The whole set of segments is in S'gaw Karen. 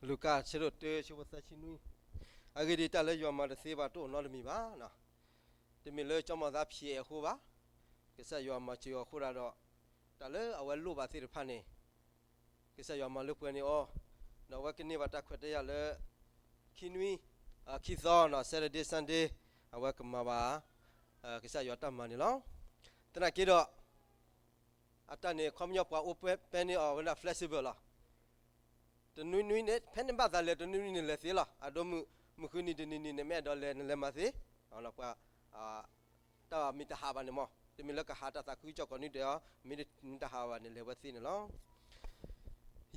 လူၤကၣ်အဆၢဒိၣ်တၢ ဆၢဖိသၢဆံနွံ, အဂ့ၢ်ဒ်အံၤ, တၢ်လၢယွၤမၤတသ့ဘၣ်တအိၣ်နီတမံၤဘၣ်. တမ့ၢ်လၢကၠီမီၤသးဖျဲးအဃိဘၣ်, ကစၢ်ယွၤမၤစၢၤအီၤအဃိဒၣ်ဒီး, တၢ်လၢအဝဲလိၣ်ဘၣ်သ့ၣ်တဖၣ်န့ၣ် ကစၢ်ယွၤမၤလၢပှဲၤန့ၢ်အီၤ, ဒီးအဝဲကန့ၢ်ဘၣ်တၢ်ခွဲးတၢ်ယာ်လၢ ခံနွံ, ခံသီနီၤ, Saturday Sunday, အဝဲကမၤဘၣ် ကစၢ်ယွၤတၢ်မၤန့ၣ်လီၤ. သနာ်က့ဒီး အတၢ်န့ၣ် ခီပညီပှၤအိၣ်ပဲန့ၢ်အီၤဝဲဒၣ် flexible လီၤ. တနွံနွံန့ၣ် ဖဲနဘၣ်သးလဲၤတနွံနွံန့ၣ်လဲၤသ့လီၤ. အဒိမုၢ် မုၢ်ဃုနံၤတနံၤနံၤန့ၣ် မ့ၢ်အဲၣ်ဒိးလဲၤနလဲၤမၤသ့, ပှၤ တၢ်မ့ၢ်တဟးဘၣ်န့ၣ်မး, တမ့ၢ်လၢကဟးတၢ်သးခုကစီၣ်ကိးနွံဒဲးအီၤ, မ့ၢ်တဟးဘၣ်န့ၣ် လဲၤဝဲသ့န့ၣ်လီၤ.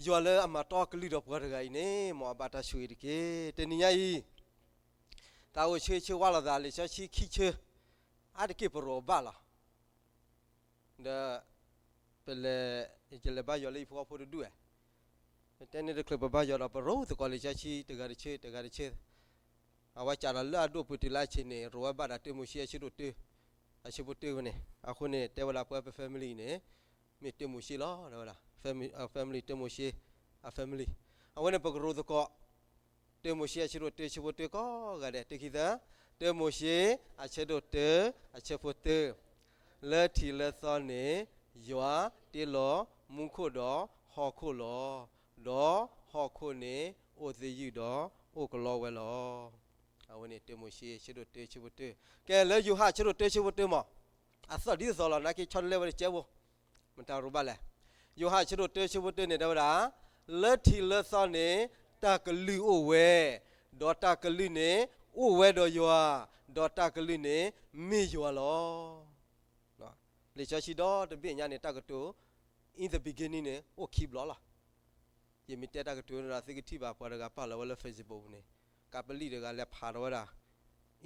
ယွၤလၢအမၤတီကလုၢ်ဒီးပှၤတဂၤအံၤန့ၣ် မ်အဘၣ်တၢ်ဆိၣ်ဂ့ၤတက့ၢ်. တနံၤညါအံၤ သးအိၣ်ဆၢဆၢဝါလိာ်သးလံာ်စီဆှံခံဆၢ, အါတက့ၢ်ပရိးဘၣ်လီၤ. ဒီး ပလဲၤ, ယလဲၤဘါယွၤလၢယဖိအဖိတဒူၣ်ဧါ, တဲန့ၣ်တချုး ပဘါယွၤဒီးပရိးသကိးလံာ်စီဆှံတဂၤတဆၢ တဂၤတဆၢ, အဝဲစးဒီးလၢအဒိၣ်ပူၤတုၤလၢအဆံးန့ၣ် ရိးဝဲဘၣ်ဒီးတၢမိၤၡ့အဆၢဒိၣ်တၢ, အဆၢဖိတၢဝဲန့ၣ်, အဃိန့ၣ် တဲဝဲဒၣ်ပဝဲပ family န့ၣ် မ့ၢ်တၢမိၤၡ့လီၤ တဲဝဲဒၣ်, family တၢမိၤၡ့ အ family, အဝဲန့ၣ်ပကရိးသကိး တၢမိၤၡ့အဆၢဒိၣ်တၢ ဆၢဖိတၢကိးဂၤဒဲး, တခံသၢ, တၢမိၤၡ့ အဆၢဒိၣ်တၢ အဆၢဖိတၢ, လၢထံးလၢသီန့ၣ် ယွၤတ့လီၤမူခိၣ်ဒီးဟီၣ်ခိၣ်လီၤ. ဒီးဟီၣ်ခိၣ်န့ၣ်အိၣ်သယုၢ်ဒီးအိၣ်ကလီဝဲလီၤ. အဝဲန့ၣ်တၢမိၤၡ့ ဆၢဒိၣ်တၢ ဆၢဖိတၢ, ကဲလၢယိၤဟၣ် ဆၢဒိၣ်တၢ ဆၢဖိတၢမး, အသီၣ်ဒ်သိးလီၤ နာ်က့ဆီတလဲဝဲတကဲဖိ မတၤရိးဘၣ်လဲၣ်. ယိၤဟၣ် ဆၢဒိၣ်တၢ ဆၢဖိတၢန့ၣ် တဲဝဲဒၣ်, လၢထံးလၢသီန့ၣ် တၢ်ကလုၢ်အိၣ်ဝဲ, ဒီးတၢ်ကလုၢ်န့ၣ်အိၣ်ဝဲဒီးယွၤ, ဒီးတၢ်ကလုၢ်န့ၣ်မ့ၢ်ယွၤလီၤ. လံာ်စီဆှံဒီတဘ့ၣ်ညါန့ၣ် တၢ်ကတိၤ in the beginning န့ၣ် အိၣ်ခံဘျီလီၤ. ယမ့ၢ်တဲတၢ်ကတိၤန့ၣ်ဒီး သုကထံၣ်ဘၣ်ပှၤတဂၤပာ်လီၤဝဲလၢ Facebook ပူၤန့ၣ်, ကးပလံၣ်တဂၤလဲၤဖးထီၣ်ဝဲဒၣ်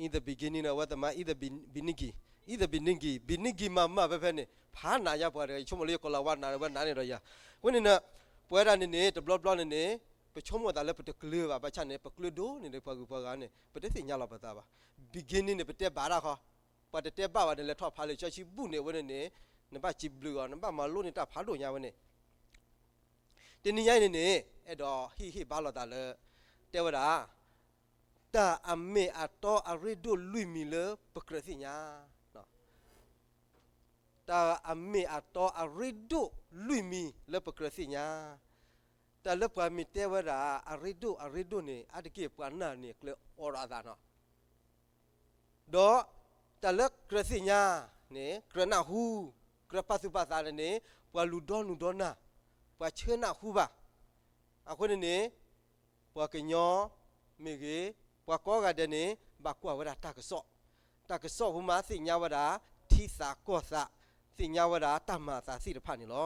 in the beginning န့ၣ် အဝဲသ့ၣ်မၤ in the beginning, in the beginning, beginning မၤမၤဖဲဖဲန့ၣ် ဖးနးညါပှၤတဂၤ ယဆိကမိၣ်လၢယကိးလီၤဝဲနးဝဲနးန့ၣ်ဒီးယၤ, အဃိန့ၣ် ပဝဲဒၣ်န့ၣ်န့ၣ် တဘျီဘျီန့ၣ်န့ၣ် ပဆိကမိၣ်သးလၢပတကျၢၤဘၣ် ဘၣ်ဆၣ်န့ၣ် ပကျၢၤဒိၣ်န့ၣ်ဒီးပှၤဂုၤပှၤဂၤန့ၣ် ပတသ့ၣ်ညါလီၤပသးဘၣ်. beginning န့ၣ် ပတဲဘၣ်တၢ်ဃီ, ပှၤတတဲဘၣ်ဘၣ်န့ၣ် လဲၤထီၣ်ဖးလံာ်စီဆှံဘူၣ်န့ၣ် အဝဲန့ၣ်န့ၣ် နဘၣ်စံးဘျုးအီၤ နဘၣ်မၤလိန့ၢ်တၢ်ဖးဒိၣ်ညါဝဲန့ၣ် တနံၤညါအံၤန့ၣ်န့ၣ် အဲၣ်ဒိးဟ့ၣ်ဟ့ၣ်ဘါလိာ်သးလၢ တဲဝဲဒၣ် တၢ်အမ့ၢ်အတီအရ့ဒိၣ်လွံၢ်မံၤလၢပကြၢးသ့ၣ်ညါ, တၢ်အမ့ၢ်အတီအရ့ဒိၣ်လွံၢ်မံၤလၢပကြၢးသ့ၣ်ညါ, တၢ်လၢပှၤမ့ၢ်တဲဝဲဒၣ် အရ့ဒိၣ်အရ့ဒိၣ်န့ၣ် အါတက့ၢ်ပှၤနာ်န့ၣ် ကျၢၤအိးထီၣ်အသးနီၤ ဒီးတၢ်လၢကြၢးသ့ၣ်ညါန့ၣ် ကြၢးနၢ်ဟူ, ကြၢးပာ်သူၣ်ပာ်သးန့ၣ်န့ၣ် ပှၤလူၤဒီနုာ်ဒီနၢ်, ပှၤဆၢနၢ်ဟူဘၣ်. အဃိန့ၣ်န့ၣ် ပှၤကညီမ့ၢ်ဂ့ၤ, ပှၤကိးဂၤဒဲးန့ၣ် ဘၣ်ကွၢ်ဝဲဒၣ်တၢ်ကစီၣ်, တၢ်ကစီၣ်ဖိမးသ့ၣ်ညါဝဲဒၣ် ထံသးကီၢ်သး, သ့ၣ်ညါဝဲဒၣ်တၢ်မၤအသးသ့ၣ်တဖၣ်န့ၣ်လီ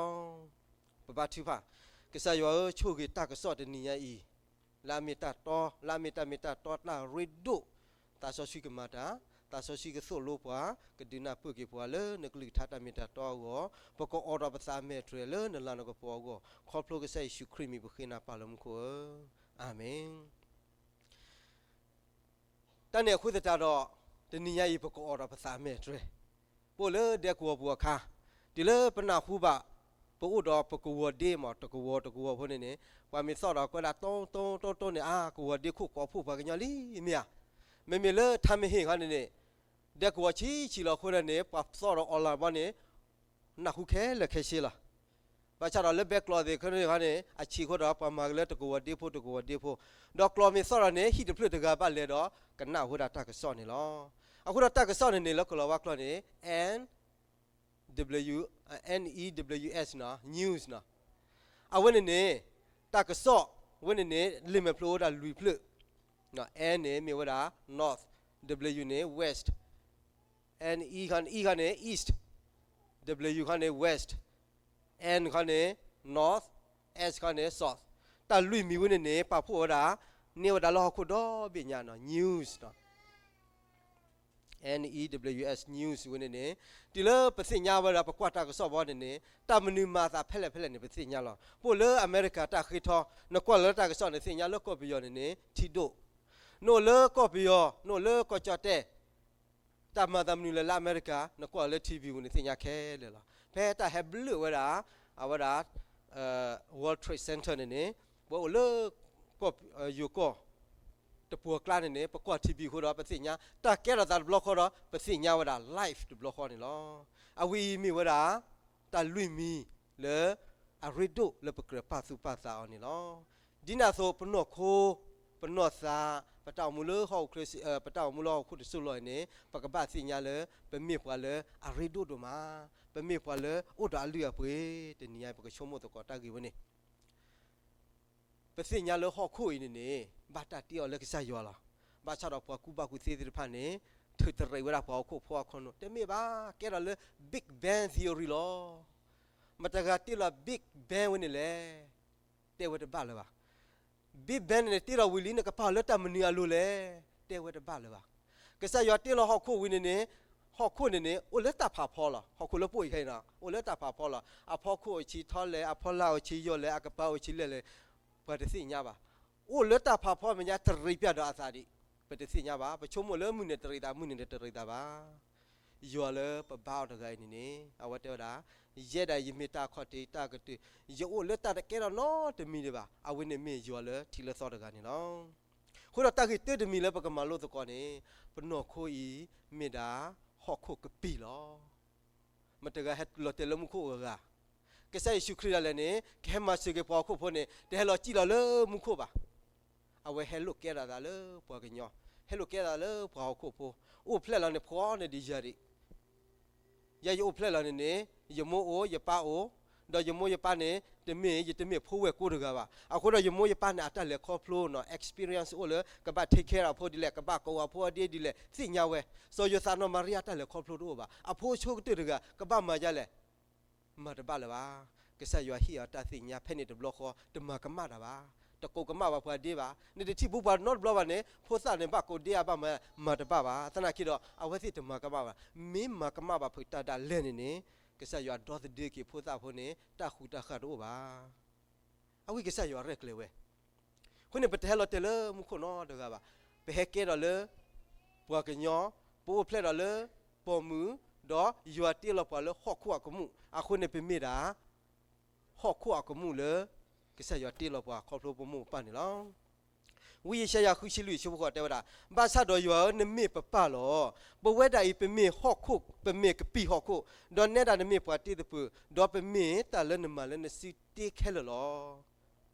ၤ. ပဘါထုကဖၣ်, ကစၢ်ယွၤဧၢ, ဆိၣ်ဂ့ၤတၢ်ကစီၣ်တနံၤညါအံၤ လၢအမ့ၢ်တၢ်တီ, လၢအမ့ၢ်တၢ်မ့ၢ်တၢ်တီ တၢ်ရ့ဒိၣ်, သးစီဆှံကမၤတၢ်, သးစီဆှံကသိၣ်လိပှၤ, ကဒုးနၢ်ပၢၢ်က့ၤပှၤလၢနကလုၢ်ကထါတၢ်မ့ၢ်တၢ်တီအဂီၢ်, ပကအိးထီၣ်ပသးအမဲာ်တြဲၤလၢနလၤနကပီၤအဂီၢ်, ခီဖျိကစၢ်ယ့ၣ်ၡူးခရံာ်မံၤပဃ့နၤပၢ်လၢမူခိၣ်ဧၢ, အၤမ့ၣ်. တၢ်န့ၣ်အဃိသတးဒီး တနံၤညါအံၤ ပကအိးထီၣ်ပသးအမဲာ်တြဲၤ, ပအိၣ်လၢဒဲကဝီၤပူၤအခါ, တုၤလၢပနၢ်ဟူဘၣ် ပအိၣ်ဒီးပကဝီၤဒ့မး တကဝီၤတကဝီၤဖိန့ၣ်န့ၣ် ပှၤမ့ၢ်သီၣ်ဒီးကွဲးဒၣ် တိတိတိတိန့ၣ် အါ ကဝီၤဒ့ခိၣ်ကိးဖှိၣ်ပှၤကညီလံမ့ၢ်ဧါ. မ့မ့ၢ်လၢထါမ့ၢ်ဟ့ၣ်ခီန့ၣ်န့ၣ် ဒဲကဝီၤဆံးဆံးလီၤအဃိန့ၣ်န့ၣ် ပှၤသီၣ်ဒီး online ဘီန့ၣ် နၢ်ဟူခဲလၢာ်ခဲဆ့လီၤ. ဘၣ်ဆၣ်ဒီးလၢဘဲကျိာ်သ့ၣ်ခီန့ၣ်ခီန့ၣ် အဆံးအဃိဒီး ပှၤမၤက့ၤလၢတကဝီၤဒ့ဖိတကဝီၤဒ့ဖိ, ဒီးကျိာ်မ့ၢ်သီၣ်ဒီးန့ၣ် ဟံၣ်တဖျၢၣ်တဂၤဘၣ်လဲၤဒီး ကနၣ်ဝဲဒၣ်တၢ်ကစီၣ်န့ၣ်လီၤ. အဃိဒီးတၢ်ကစီၣ်န့ၣ်န့ၣ် လၢကလီၤဝါကျိာ်န့ၣ် N W, N E W S နီၤ, news နီၤ. အဝဲန့ၣ်န့ၣ် တၢ်ကစီၣ်ဝဲန့ၣ်န့ၣ် လံာ်မဲာ်ဖျိဝဲဒၣ်လွံၢ်ဖျၢၣ်, N န့ၣ်မ့ၢ်ဝဲဒၣ် north, W န့ၣ် west, N E ခီန့ၣ် E ခီန့ၣ် east, W ခီန့ၣ် west, N ခီန့ၣ် north, S ခီန့ၣ် south. တၢ်လွံၢ်မံၤဝဲန့ၣ်န့ၣ် ပာ်ဖှိၣ်ဝဲဒၣ် န့ၢ်ဝဲဒၣ်လၢဟီၣ်ခိၣ်ဒီဘ့ၣ်ညါနီၤ, news နီၤ. N E W S, news ဝဲန့ၣ်န့ၣ် တုၤလၢပသ့ၣ်ညါဝဲဒၣ် ပကွၢ်တၢ်ကစီၣ်ဘီန့ၣ်န့ၣ် တၢ်မနုၤမၤအသးဖဲလဲၣ်ဖဲလဲၣ်န့ၣ် ပသ့ၣ်ညါလီၤ. ပအိၣ်လၢအမဲရကၤတၢ်ဃ့ထီ, နကွၢ်လၢတၢ်ကစီၣ်န့ၣ် သ့ၣ်ညါလၢကီၢ်ပယီၤန့ၣ်န့ၣ် ထံဒိၣ်, နအိၣ်လၢကီၢ်ပယီၤ, နအိၣ်လၢကီၢ်ကၠီၣ်တဲၣ် တၢ်မၤသးမနုၤလဲၣ်လၢအမဲရကၤ နကွၢ်လၢ ထံၣ်ဝံၣ်ပူၤန့ၣ် သ့ၣ်ညါခဲလၢာ်လီၤ. ဖဲတၢ်ဟဲဘျၢၣ်ဝဲဒၣ် အဝဲဒၣ် World Trade Center န့ၣ်န့ၣ် ပှၤအိၣ်လၢ ယိၤကီၢ် တပှီၤကျါန့ၣ်န့ၣ် ပကွၢ်ထံဘံၣ်အဃိဒီး ပသ့ၣ်ညါ တၢ်ကဲထီၣ်သးတဘျီဃီဒီး ပသ့ၣ်ညါဝဲဒၣ် life တဘျီဃီန့ၣ်လီၤ. အဝဲအံၤမ့ၢ်ဝဲဒၣ် တၢ်လွံၢ်မံၤလၢ အရ့ဒိၣ်လၢပကြၢးပာ်သူၣ်ပာ်သးအီၤန့ၣ်လီၤ. ဒ်န့ၣ်အသိး ပနီၢ်ခိ, ပနီၢ်သး, ပတၢ်အိၣ်မူလၢဟီၣ်ခိၣ်ချၢ, ပတၢ်အိၣ်မူလၢဟီၣ်ခိၣ်တစိၢ်လီၤအံၤန့ၣ် ပကဘၣ်သ့ၣ်ညါလၢ ပမ့ၢ်ပှၤလၢအရ့ဒိၣ်ဒိၣ်မး, ပမ့ၢ်ပှၤလၢအိၣ်ဒီးအလုၢ်အပှ့ၤ, တနံၤညါအံၤ ပကဆိကမိၣ်သကိးတၢ်ဂ့ၢ်ဝဲန့ၣ် ပသ့ၣ်ညါလၢဟီၣ်ခိၣ်အံၤန့ၣ်န့ၣ် ဘၣ်တၢ်တ့အီၤလၢကစၢ်ယွၤလီၤ. ဘၣ်ဆၣ်ဒီးပှၤကူၣ်ဘၣ်ကူၣ်သ့သ့ၣ်တဖၣ်န့ၣ် ထုးတရံးဝဲဒၣ်ပှၤဟီၣ်ခိၣ်ဖိအခီၣ်နူာ်, တမ့ၢ်ဘၣ်, ကဲထီၣ်လၢ Big Bang Theory လီၤ. မတၤတဂၤတ့လီၤ Big Bang ဝဲန့ၣ်လဲၣ်. တဲဝဲတဘၣ်လၢၤဘၣ်. Big Bang န့ၣ်န့ၣ် တ့ထီၣ်ဝံၤလံ နကပာ်အီၤလၢတၢ်မနုၤအလိၤလဲၣ်. တဲဝဲတဘၣ်လၢၤဘၣ်. ကစၢ်ယွၤတ့လီၤဟီၣ်ခိၣ်ဝံၤန့ၣ်န့ၣ်, ဟီၣ်ခိၣ်န့ၣ်န့ၣ် အိၣ်လၢတၢ်ဖးဖီလီၤ. ဟီၣ်ခိၣ်လၢပအိၣ်အံၤခဲအံၤန့ၣ် အိၣ်လၢတၢ်ဖးဖီလီၤ. အဖီခိၣ်အိၣ်ဆံးထီလဲၣ်, အဖီလာ်အိၣ်ဆံးယိာ်လဲၣ်, အကပၤအိၣ်ဆံးလဲၣ်လဲၣ်, ပှၤတသ့ၣ်ညါဘၣ်. အိၣ်လၢတၢ်ဖးဖီမဲာ်ညါ တရံးပျၢ်ဒီးအသးဒံး, ပတသ့ၣ်ညါဘၣ်. ပဆိကမိၣ်လၢမုၢ်နံၤတရံးသး, မုၢ်နံၤတရံးသးဘၣ်. ယွၤလၢပဘါအီၤတဂၤအံၤန့ၣ်န့ၣ် အဝဲတဲဝဲဒၣ်, ယဲဒၣ်ယမ့ၢ်တၢ်ခီၣ်ထံးတၢ်ကတၢၢ်, ယအိၣ်လၢတၢ်တကဲထီၣ်နီတမံၤဒံးဘၣ်. အဝဲန့ၣ်မ့ၢ်ယွၤလၢထံးလၢသီတဂၤန့ၣ်လီၤ. အဃိဒီးတၢ်ဂ့ၢ်တၢတမံၤလၢပကမၤလိသကိးန့ၣ်, ပနီၢ်ခိအံၤမ့ၢ်ဒၣ်ဟီၣ်ခိၣ်ကပံာ်လီၤ. မတၤတဂၤဟဲလီၤတဲာ်လၢမူခိၣ်အဂၤ, ကစၢ်ယ့ၣ်ၡူးခရံာ်ဒၣ်လဲာ်န့ၣ် ကဟဲမၤစၢၤက့ၤပှၤဟီၣ်ခိၣ်ဖိန့ၣ် တဟဲလီၤစံၣ်လီၤလၢမူခိၣ်ဘၣ်. အဝဲဟဲလိာ်ကဲထီၣ်သးလၢပှၤကညီ, ဟဲလိာ်ကဲသးလၢပှၤဟီၣ်ခိၣ်ဖိ, အိၣ်ဖျဲၣ်လီၤန့ၣ် ဖှီၣ်န့ၢ်ဒံးယၤဒံး. ယဲယအိၣ်ဖျဲၣ်လီၤန့ၣ်န့ၣ် ယမိၢ်အိၣ်ယပၢ်အိၣ်, ဒီးယမိၢ်ယပၢ်န့ၣ် တမ့ၢ်ယတမ့ၢ်ဖိဝဲၢ်ကိတဂၤဘၣ်. အဃိဒီးယမိၢ်ယပၢ်န့ၣ် အတၢ်လဲၤခီဖျိန့ၣ် experience အိၣ်လၢ ကဘၣ် take care အဖိဒ်လဲၣ်, ကဘၣ်ကိးအဖိဒ်လဲၣ် သ့ၣ်ညါဝဲ. စီၤယိၤသးနီၢ်မၤရံအတၢ်လဲၤခီဖျိတအိၣ်ဘၣ်. အဖိအဆိကတၢၢ်တဂၤ ကဘၣ်မၤဒ်လဲၣ် မၤတဘၣ်လၢၤဘၣ်. ကစၢ်ယွၤဟ့ၣ်အီၤတၢ်သ့ၣ်ညါဖဲန့ၣ်တဘျီဃီ, တမၤကမၣ်တၢ်ဘၣ်, တကိးကမၣ်ဘၣ်ပှၤဒ့ဘၣ်. နတထံၣ်ဘူးပှၤနီတဘျီဘၣ်န့ၣ် ဖိသၣ်န့ၣ် ဘၣ်ကိးဒ့အါဘၣ်မၤ, မၤတဘၣ်ဘၣ်. သနာ်က့ဒီး အဝဲသ့ၣ်တမၤကမၣ်ဘၣ်. မ့ၢ်မၤကမၣ်ဘၣ်ဖုးတၢ်ဒၣ်လဲာ်န့ၣ်န့ၣ် ကစၢ်ယွၤဒီသဒၢက့ၤဖိသၣ်ဖိန့ၣ် တၢ်ဃူတၢ်ဃာ်တအိၣ်ဘၣ်. အဝဲကစၢ်ယွၤရဲၣ်ကျဲၤဝဲ. အဃိန့ၣ် ပတဟဲလီၤတဲာ်လၢမူခိၣ်နီတဂၤဘၣ်. ပဟဲကဲထီၣ်လၢ ပှၤကညီ, ပအိၣ်ဖျဲၣ်ထီၣ်လၢပိာ်မုၣ်, ဒီးယွၤတ့လီၤပှၤလၢဟီၣ်ခိၣ်အကမူၣ်. အဃိန့ၣ် ပမ့ၢ်ဒၣ် ဟီၣ်ခိၣ်အကမူၣ်လၢ ကစၢ်ယွၤတ့လီၤပှၤခီဖျိပမိၢ်ပပၢ်န့ၣ်လီၤ. ဝံယၡါယၤ ဃုဆံလွံၢ် အဆၢဖိဃိးတဲဝဲဒၣ်, ဘၣ်ဆၣ်ဒီးယွၤဧၢ, နမ့ၢ်ပပၢ်လီၤ. ပဝဲဒၣ်အံၤ ပမ့ၢ်ဟီၣ်ခိၣ်, ပမ့ၢ်ကပံာ်ဟီၣ်ခိၣ်, ဒီးနဲဒၣ်နမ့ၢ်ပှၤတ့သပၢၤ, ဒီးပမ့ၢ်တၢ်လၢနမၤလၢနစုတ့ခဲလၢာ်လီၤ.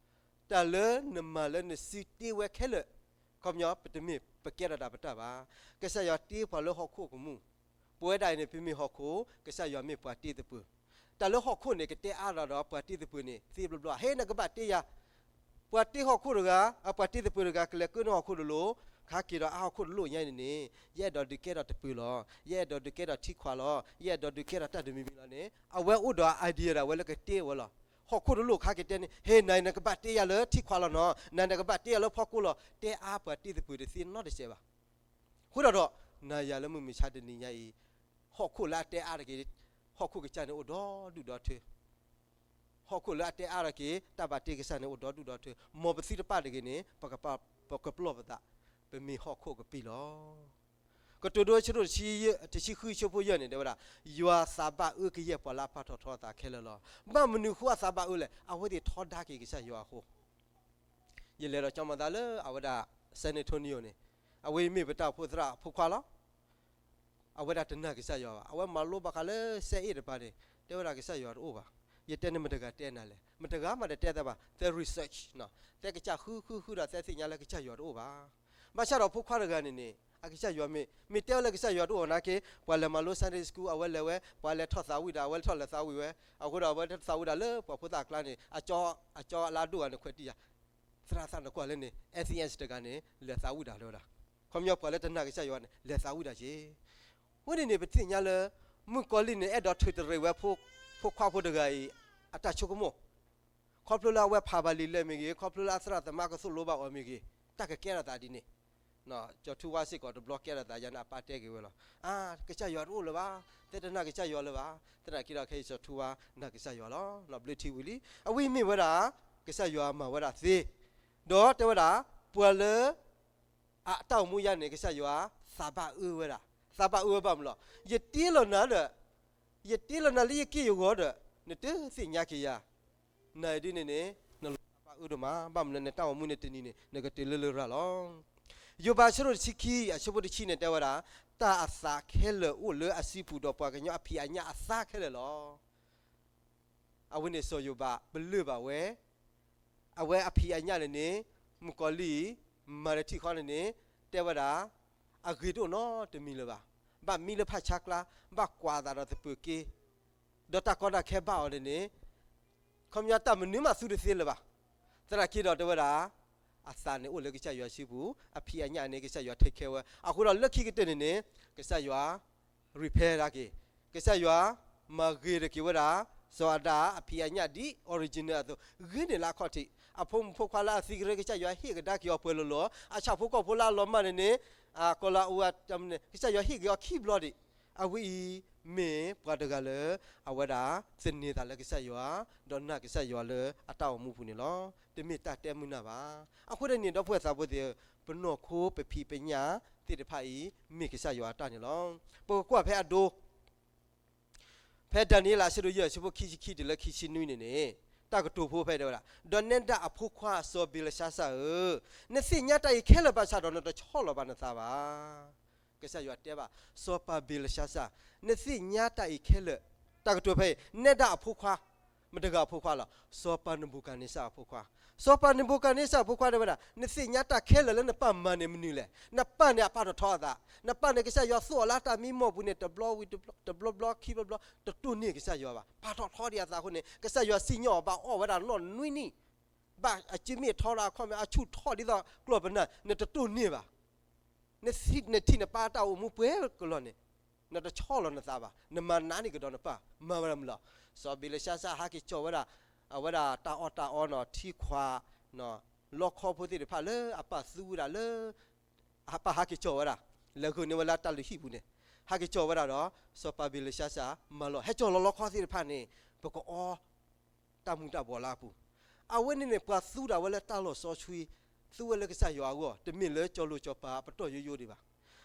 တၢ်လၢနမၤလၢနစုတ့ဝဲခဲလၢာ်, ခီပညီ ပတမ့ၢ်ပကဲထီၣ်တၢ်ပတၢ်ဘၣ်. ကစၢ်ယွၤတ့ပှၤလၢဟီၣ်ခိၣ်ကမူၣ်, ပဝဲဒၣ်အံၤန့ၣ် ပမ့ၢ်ဟီၣ်ခိၣ်, ကစၢ်ယွၤမ့ၢ်ပှၤတ့သပၢၤ. တၢ်လၢဟီၣ်ခိၣ်န့ၣ် ကတဲအါဒၣ်ဒီးပှၤတ့သပၢၤန့ၣ် သ့ဘျီဘျီ, ဟဲနကဘၣ်တ့ယၤ ပှၤတ့ဟီၣ်ခိၣ်တဂၤ, အပှၤတ့သပၢၤတဂၤ ကလဲၤကၢနုာ်ဟီၣ်ခိၣ်တလိၤ, ခါက့ၤဒီးအါဟီၣ်ခိၣ်တလိၤညါအံၤန့ၣ်န့ၣ်, ယအဲၣ်ဒိးဒုးကဲထီၣ်တပၢၤလီၤ, ယအဲၣ်ဒိးဒုးကဲထီၣ်ထံခွးလီၤ, ယအဲၣ်ဒိးဒုးကဲထီၣ်တၢ်တမံၤမံၤလီၤန့ၣ် အဝဲအိၣ်ဒီး idea ဒၣ်ဝဲလၢကတ့ဝဲလီၤ. ဟီၣ်ခိၣ်တလိၤခါက့ၤတဲန့ၣ်, ဟဲ နၤနကဘၣ်တ့ယၤလၢထံခွးလီၤနီၤ, နၤနကဘၣ်တ့ယၤလၢဖီကိၣ်လီၤ, တဲအါပှၤတ့သပၢၤတသ့နီတစဲးဘၣ်. အဃိဒီးဒီး နၤယၤလၢမုၢ်မဆါတနံၤညါအံၤ, ဟီၣ်ခိၣ်လၢအတဲအါတက့ၢ်, ဟီၣ်ခိၣ်ကစၢ်န့ၣ်အိၣ်ဒီဒူၣ်ဒီထၢ ဟီၣ်ခိၣ်လၢအတဲအါထီၣ်က့ၤ တၢ်ဘၣ်တ့ကစၢ်န့ၣ်အိၣ်ဒီဒူၣ်ဒီထၢ, မ်ပသုတပာ်တဂ့ၤန့ၣ် ပကပာ်, ပကပလီၢ်ပသး, ပမ့ၢ်ဟီၣ်ခိၣ်ကပံာ်လီၤ. ကတိၤဒိ အဆၢဒိၣ်တဆံဃု အဆၢဖိယဲၢ်န့ၣ် တဲဝဲဒၣ်, ယွၤသးဘၣ်အၢကယဲၢ်ပှၤလၢအပာ်ထီၣ်ထီအသးခဲလၢာ်လီၤ. ဘၣ်မနုၤဃိအသးဘၣ်အၢလဲၣ်, အဝဲသ့ၣ်ထီဒါက့ၤကစၢ်ယွၤအဃိ ယလဲၤဒီးကၠီမၤသးလၢအဝဲဒၣ် San Antonio န့ၣ်, အဝဲမ့ၢ်ပတၢ်အိၣ်ဖှိၣ်သရၣ်ဖိခွါလီၤ. အဝဲဒၣ်တနာ်ကစၢ်ယွၤဘၣ်. အဝဲမၤလိဘၣ်ဃးလၢ စဲအ့ၣ်တပၤန့ၣ်, တဲဝဲဒၣ်ကစၢ်ယွၤတအိၣ်ဘၣ်. ယတဲန့ၣ်မတဂၤတဲနၤလဲၣ်, မတဂၤမးတတဲသးဘၣ်, သဲ research နီၤ, သဲကစၢ်ဃုဃုဃုဒီးသဲသ့ၣ်ညါလၢကစၢ်ယွၤတအိၣ်ဘၣ်. ဘၣ်ဆၣ်ဒီးဖိခွါတဂၤန့ၣ်န့ၣ် အကစၢ်ယွၤမ့ၢ်, မ့ၢ်တဲဝဲလၢကစၢ်ယွၤတအိၣ်နာ်က့, ပှၤလဲၤမၤလိ Sunday school အဝဲလဲၤဝဲ, ပှၤလဲၤထီၣ်သးဝံၣ်ဒီး အဝဲလဲၤထီၣ်လဲၤသးဝံၣ်ဝဲ, အဃိဒီးအဝဲထီၣ်သးဝံၣ်ဒၣ်လၢပှၤဖိသၣ်အကျါန့ၣ်, အကၠီအလါဒိၣ်ဂၤန့ၣ်ခွဲးတံၢ်ယၤ, သရၣ်သးနကွၢ်လၢန့ၣ် atheist တဂၤန့ၣ် လဲၤသးဝံၣ်ဒၣ်လၢဝဲဒၣ်. ခီပညီပှၤလၢတနာ်ကစၢ်ယွၤန့ၣ် လဲၤသးဝံၣ်ဒၣ်က့ၤ. အဃိန့ၣ်န့ၣ် ပသ့ၣ်ညါလၢ မုၣ်ကီၤလံၢ်န့ၣ် အဲၣ်ဒိးထုးတရံးဝဲ ဖိခွါဖိတဂၤအံၤ အတၢ်ဆိကမိၣ်, ခီဖျိလၢအဝဲဖးဘၣ်လံာ်လဲၢ်မ့ၢ်ဂ့ၤ, ခီဖျိလၢအသရၣ်သမါကသိၣ်လိဘၣ်အီၤမ့ၢ်ဂ့ၤ, တၢ်ကကဲထီၣ်သးဒ်န့ၣ် စီၤထူဝါစ့ၢ်ကီးတဘျီကဲထီၣ်သးယါန့ၣ် အပၢ်တဲက့ၤဝဲလီၤ. အါ, ကစၢ်ယွၤတအိၣ်လၢၤဘၣ်, သဲတနာ်ကစၢ်ယွၤလၢၤဘၣ်. သနာ်က့ဒီးခဲအံၤစီၤထူဝါနာ်ကစၢ်ယွၤလီၤ. ဘျၢထံဝံၤလံ. အဝဲအံၤမ့ၢ်ဝဲဒၣ် ကစၢ်ယွၤမၤဝဲဒၣ်သ့, ဒီးတဲဝဲဒၣ် ပှၤလၢ အတၢ်အိၣ်မူယါန့ၣ် ကစၢ်ယွၤသးဘၣ်အၢဝဲဒၣ်. သးဘၣ်အၢဝဲဘၣ်မနုၤလဲၣ်, ယတ့လီၤနၤဒီး, ယတ့လီၤနၤလၢယက့ၢ်ယဂီၤဒီး နတသ့ၣ်ညါက့ၤယၤ, နဒ်န့ၣ်န့ၣ် နလီၤ အအုဒိၣ်မး, ဘၣ်မနုၤလဲၣ် နတၢ်အိၣ်မူန့ၣ်တနံၤန့ၣ် နကတုၤလၢလရာ်လီၤ. ယိၤဘးအဆၢဒိၣ်တဆံခံ အဆၢဖိတဆံန့ၣ် တဲဝဲဒၣ်, တၢ်အသးခဲလၢာ်အိၣ်လၢအစုပူၤ ဒီးပှၤကညီအဖံးအညၣ်အသါခဲလၢာ်လီၤ. အဝဲန့ၣ်စီၤယိၤဘးပလၢၢ်ဘၣ်ဝဲ, အဝဲအဖံးအညၣ်န့ၣ်န့ၣ်, မုၣ်ကီၤလံၢ် မၤတထံၣ်ဃီန့ၣ်န့ၣ်, တဲဝဲဒၣ်, အဂ့ၤတအိၣ်နီတမံၤလၢၤဘၣ်. ဘၣ်မံလၢဖးဆါကျါ, ဘၣ်ကွၢ်အသးဒီးသပၢၤက့, ဒီးတၢ်ကီတၢ်ခဲဘၣ်အီၤန့ၣ်န့ၣ်, ခီပညီတၢ်မနုၤမးသူတသ့လၢၤဘၣ်. သနာ်က့ဒီးတဲဝဲဒၣ်, အသးန့ၣ်အိၣ်လၢကစၢ်ယွၤစုပူၤ, အဖံးအညၣ်န့ၣ် ကစၢ်ယွၤ take care ဝဲ. အဃိဒီးလၢခံကတၢၢ်န့ၣ်န့ၣ်, ကစၢ်ယွၤ repair ဒၣ်က့ၤ, ကစၢ်ယွၤမၤဂ့ၤတက့ၤဝဲဒၣ် စီၤအၤဒၣ်အဖံးအညၣ်ဒ် original အသိး, ဂ့ၤန့ၢ်လၢအခီၣ်ထံး, အဖိမုၣ်ဖိခွါလၢအသံကရၢ ကစၢ်ယွၤဟ့ၣ်ကဒါက့ၤအီၤပှဲၤလိၤလိၤ, အဆၣ်ဖိကီၢ်ဖိလၢအလီၤမၢ်န့ၣ်န့ၣ်, အကီၤလၤအူအတမန့ၣ် ကစၢ်ယွၤဟ့ၣ်က့ၤအီၤခံဘျီဒံး, အဝဲအံၤမ့ၢ်ပှၤတဂၤလၢ အဝဲဒၣ်သန့ၤသးလၢကစၢ်ယွၤ, ဒီးနာ်ကစၢ်ယွၤလၢအတၢ်အိၣ်မူပူၤန့ၣ်လီၤ. တမ့ၢ်တၢ်တဲမုာ်နၢ်ဘၣ်. အဃိန့ၣ် ဒီပုၢ်ဝဲၢ်သးဘိသ့ၣ်, ပနီၢ်ခိပဖံးပညၣ်သ့ၣ်တဖၣ်အံၤ မ့ၢ်ကစၢ်ယွၤအတၢ်န့ၣ်လီၤ. ပကကွၢ်ဖဲအဒိ ဖဲဒၤနံးယ့လးအဆၢဒိၣ်ယဲၢ် အဆၢဖိခံဆံခံတုၤလၢခံဆံနွံန့ၣ်န့ၣ်, တၢ်ကတိၤဖိဖဲတဲဝဲဒၣ်, ဒီးနဲဒၣ်အဖိခွါစီၤဘ့လၡါစၢ်ဧၢ, နသ့ၣ်ညါတၢ်အံၤခဲလၢာ်ဘၣ်ဆၣ်ဒီး နတဆီၣ်လီၤဘၣ်နသးဘၣ်. ကစၢ်ယွၤတဲဘၣ် စီၤပၤဘ့လၡါစၢ်, နသ့ၣ်ညါတၢ်အံၤခဲလၢာ်, တၢ်ကတိၤဖဲအံၤ နဲဒၣ်အဖိခွါ, မတၤတဂၤအဖိခွါလီၤ, စီၤပၤနဘူၤခၣ်နံစၢ်အဖိခွါ. စီၤပၤနဘူၤခၣ်နံစၢ်အဖိခွါတဲဝဲဒၣ်, နသ့ၣ်ညါတၢ်ခဲလၢာ်လၢနပၢ်မၤန့ၣ်မနုၤလဲၣ်. နပၢ်န့ၣ်အပၢ်တထီအသး, နပၢ်န့ၣ်ကစၢ်ယွၤသိၣ်အီၤလၢတၢ်မံမီၢ်ပူၤန့ၣ် တဘျီဝံၤတဘျီ, တဘျီဘျီခံဘျီဘျီ, တတိၢ်န့ၢ်ကစၢ်ယွၤဘၣ်. ပၢ်ထီၣ်ထီဒံးအသးအဃိန့ၣ် ကစၢ်ယွၤစံၣ်ညီၣ်အီၤဘၣ်အီၣ်ဝဲဒၣ်နီၢ်နွံနံၣ်, ဘၣ်အစုမ့ၢ်ထီဒီးအခီၣ်မ့ၢ်အဆူၣ်ထီၣ်ဒ်သိးကျီၢ်ပနၢ်, နတတိၢ်န့ၢ်ဘၣ်. နထံၣ်နပၢ်တၢ်အိၣ်မူပှဲၤကလီၤန့ၣ်, နတဆီၣ်လီၤနသးဘၣ်, နမၤနးန့ၢ်ကဒီးနပၢ်, မၤဝဲဒၣ်မနုၤလီၤ. စီၤဘ့လၡါစၢ်ဟးက့ၤကၠီၣ်ဝဲဒၣ်, အဝဲဒၣ်တၢ်အီၣ်တၢ်အီနီၤ ထံခွး, လီခီဖိသ့ၣ်တဖၣ်လၢအပၢ်သူဝဲဒၣ်လၢ အပၢ်ဟးက့ၤကၠီၣ်ဝဲဒၣ်, လဲၤဂုာ်န့ၢ်ဝဲလၢတၢ်လုၢ်ဟံၣ်ပူၤန့ၣ်, ဟးက့ၤကၠီၣ်ဝဲဒၣ်ဒီး စီၤပၤဘ့လၡါစၢ်မၤလီၤ, ဟဲကၠီၣ်လီၤလီခီသ့ၣ်တဖၣ်န့ၣ်, ပကအီ တၢ်မူၤတၢ်ဘှီးလၢအပူၤ. အဝဲန့ၣ်န့ၣ် ပှၤသူဒၣ်ဝဲလၢတၢ်လီၢ်စီဆှံ, သူဝဲလၢကစၢ်ယွၤအဂီၢ်, တမ့ၢ်လၢကၠီၤလိၤကၠီၤပၤပတီၢ်ယိယိဒံးဘၣ်.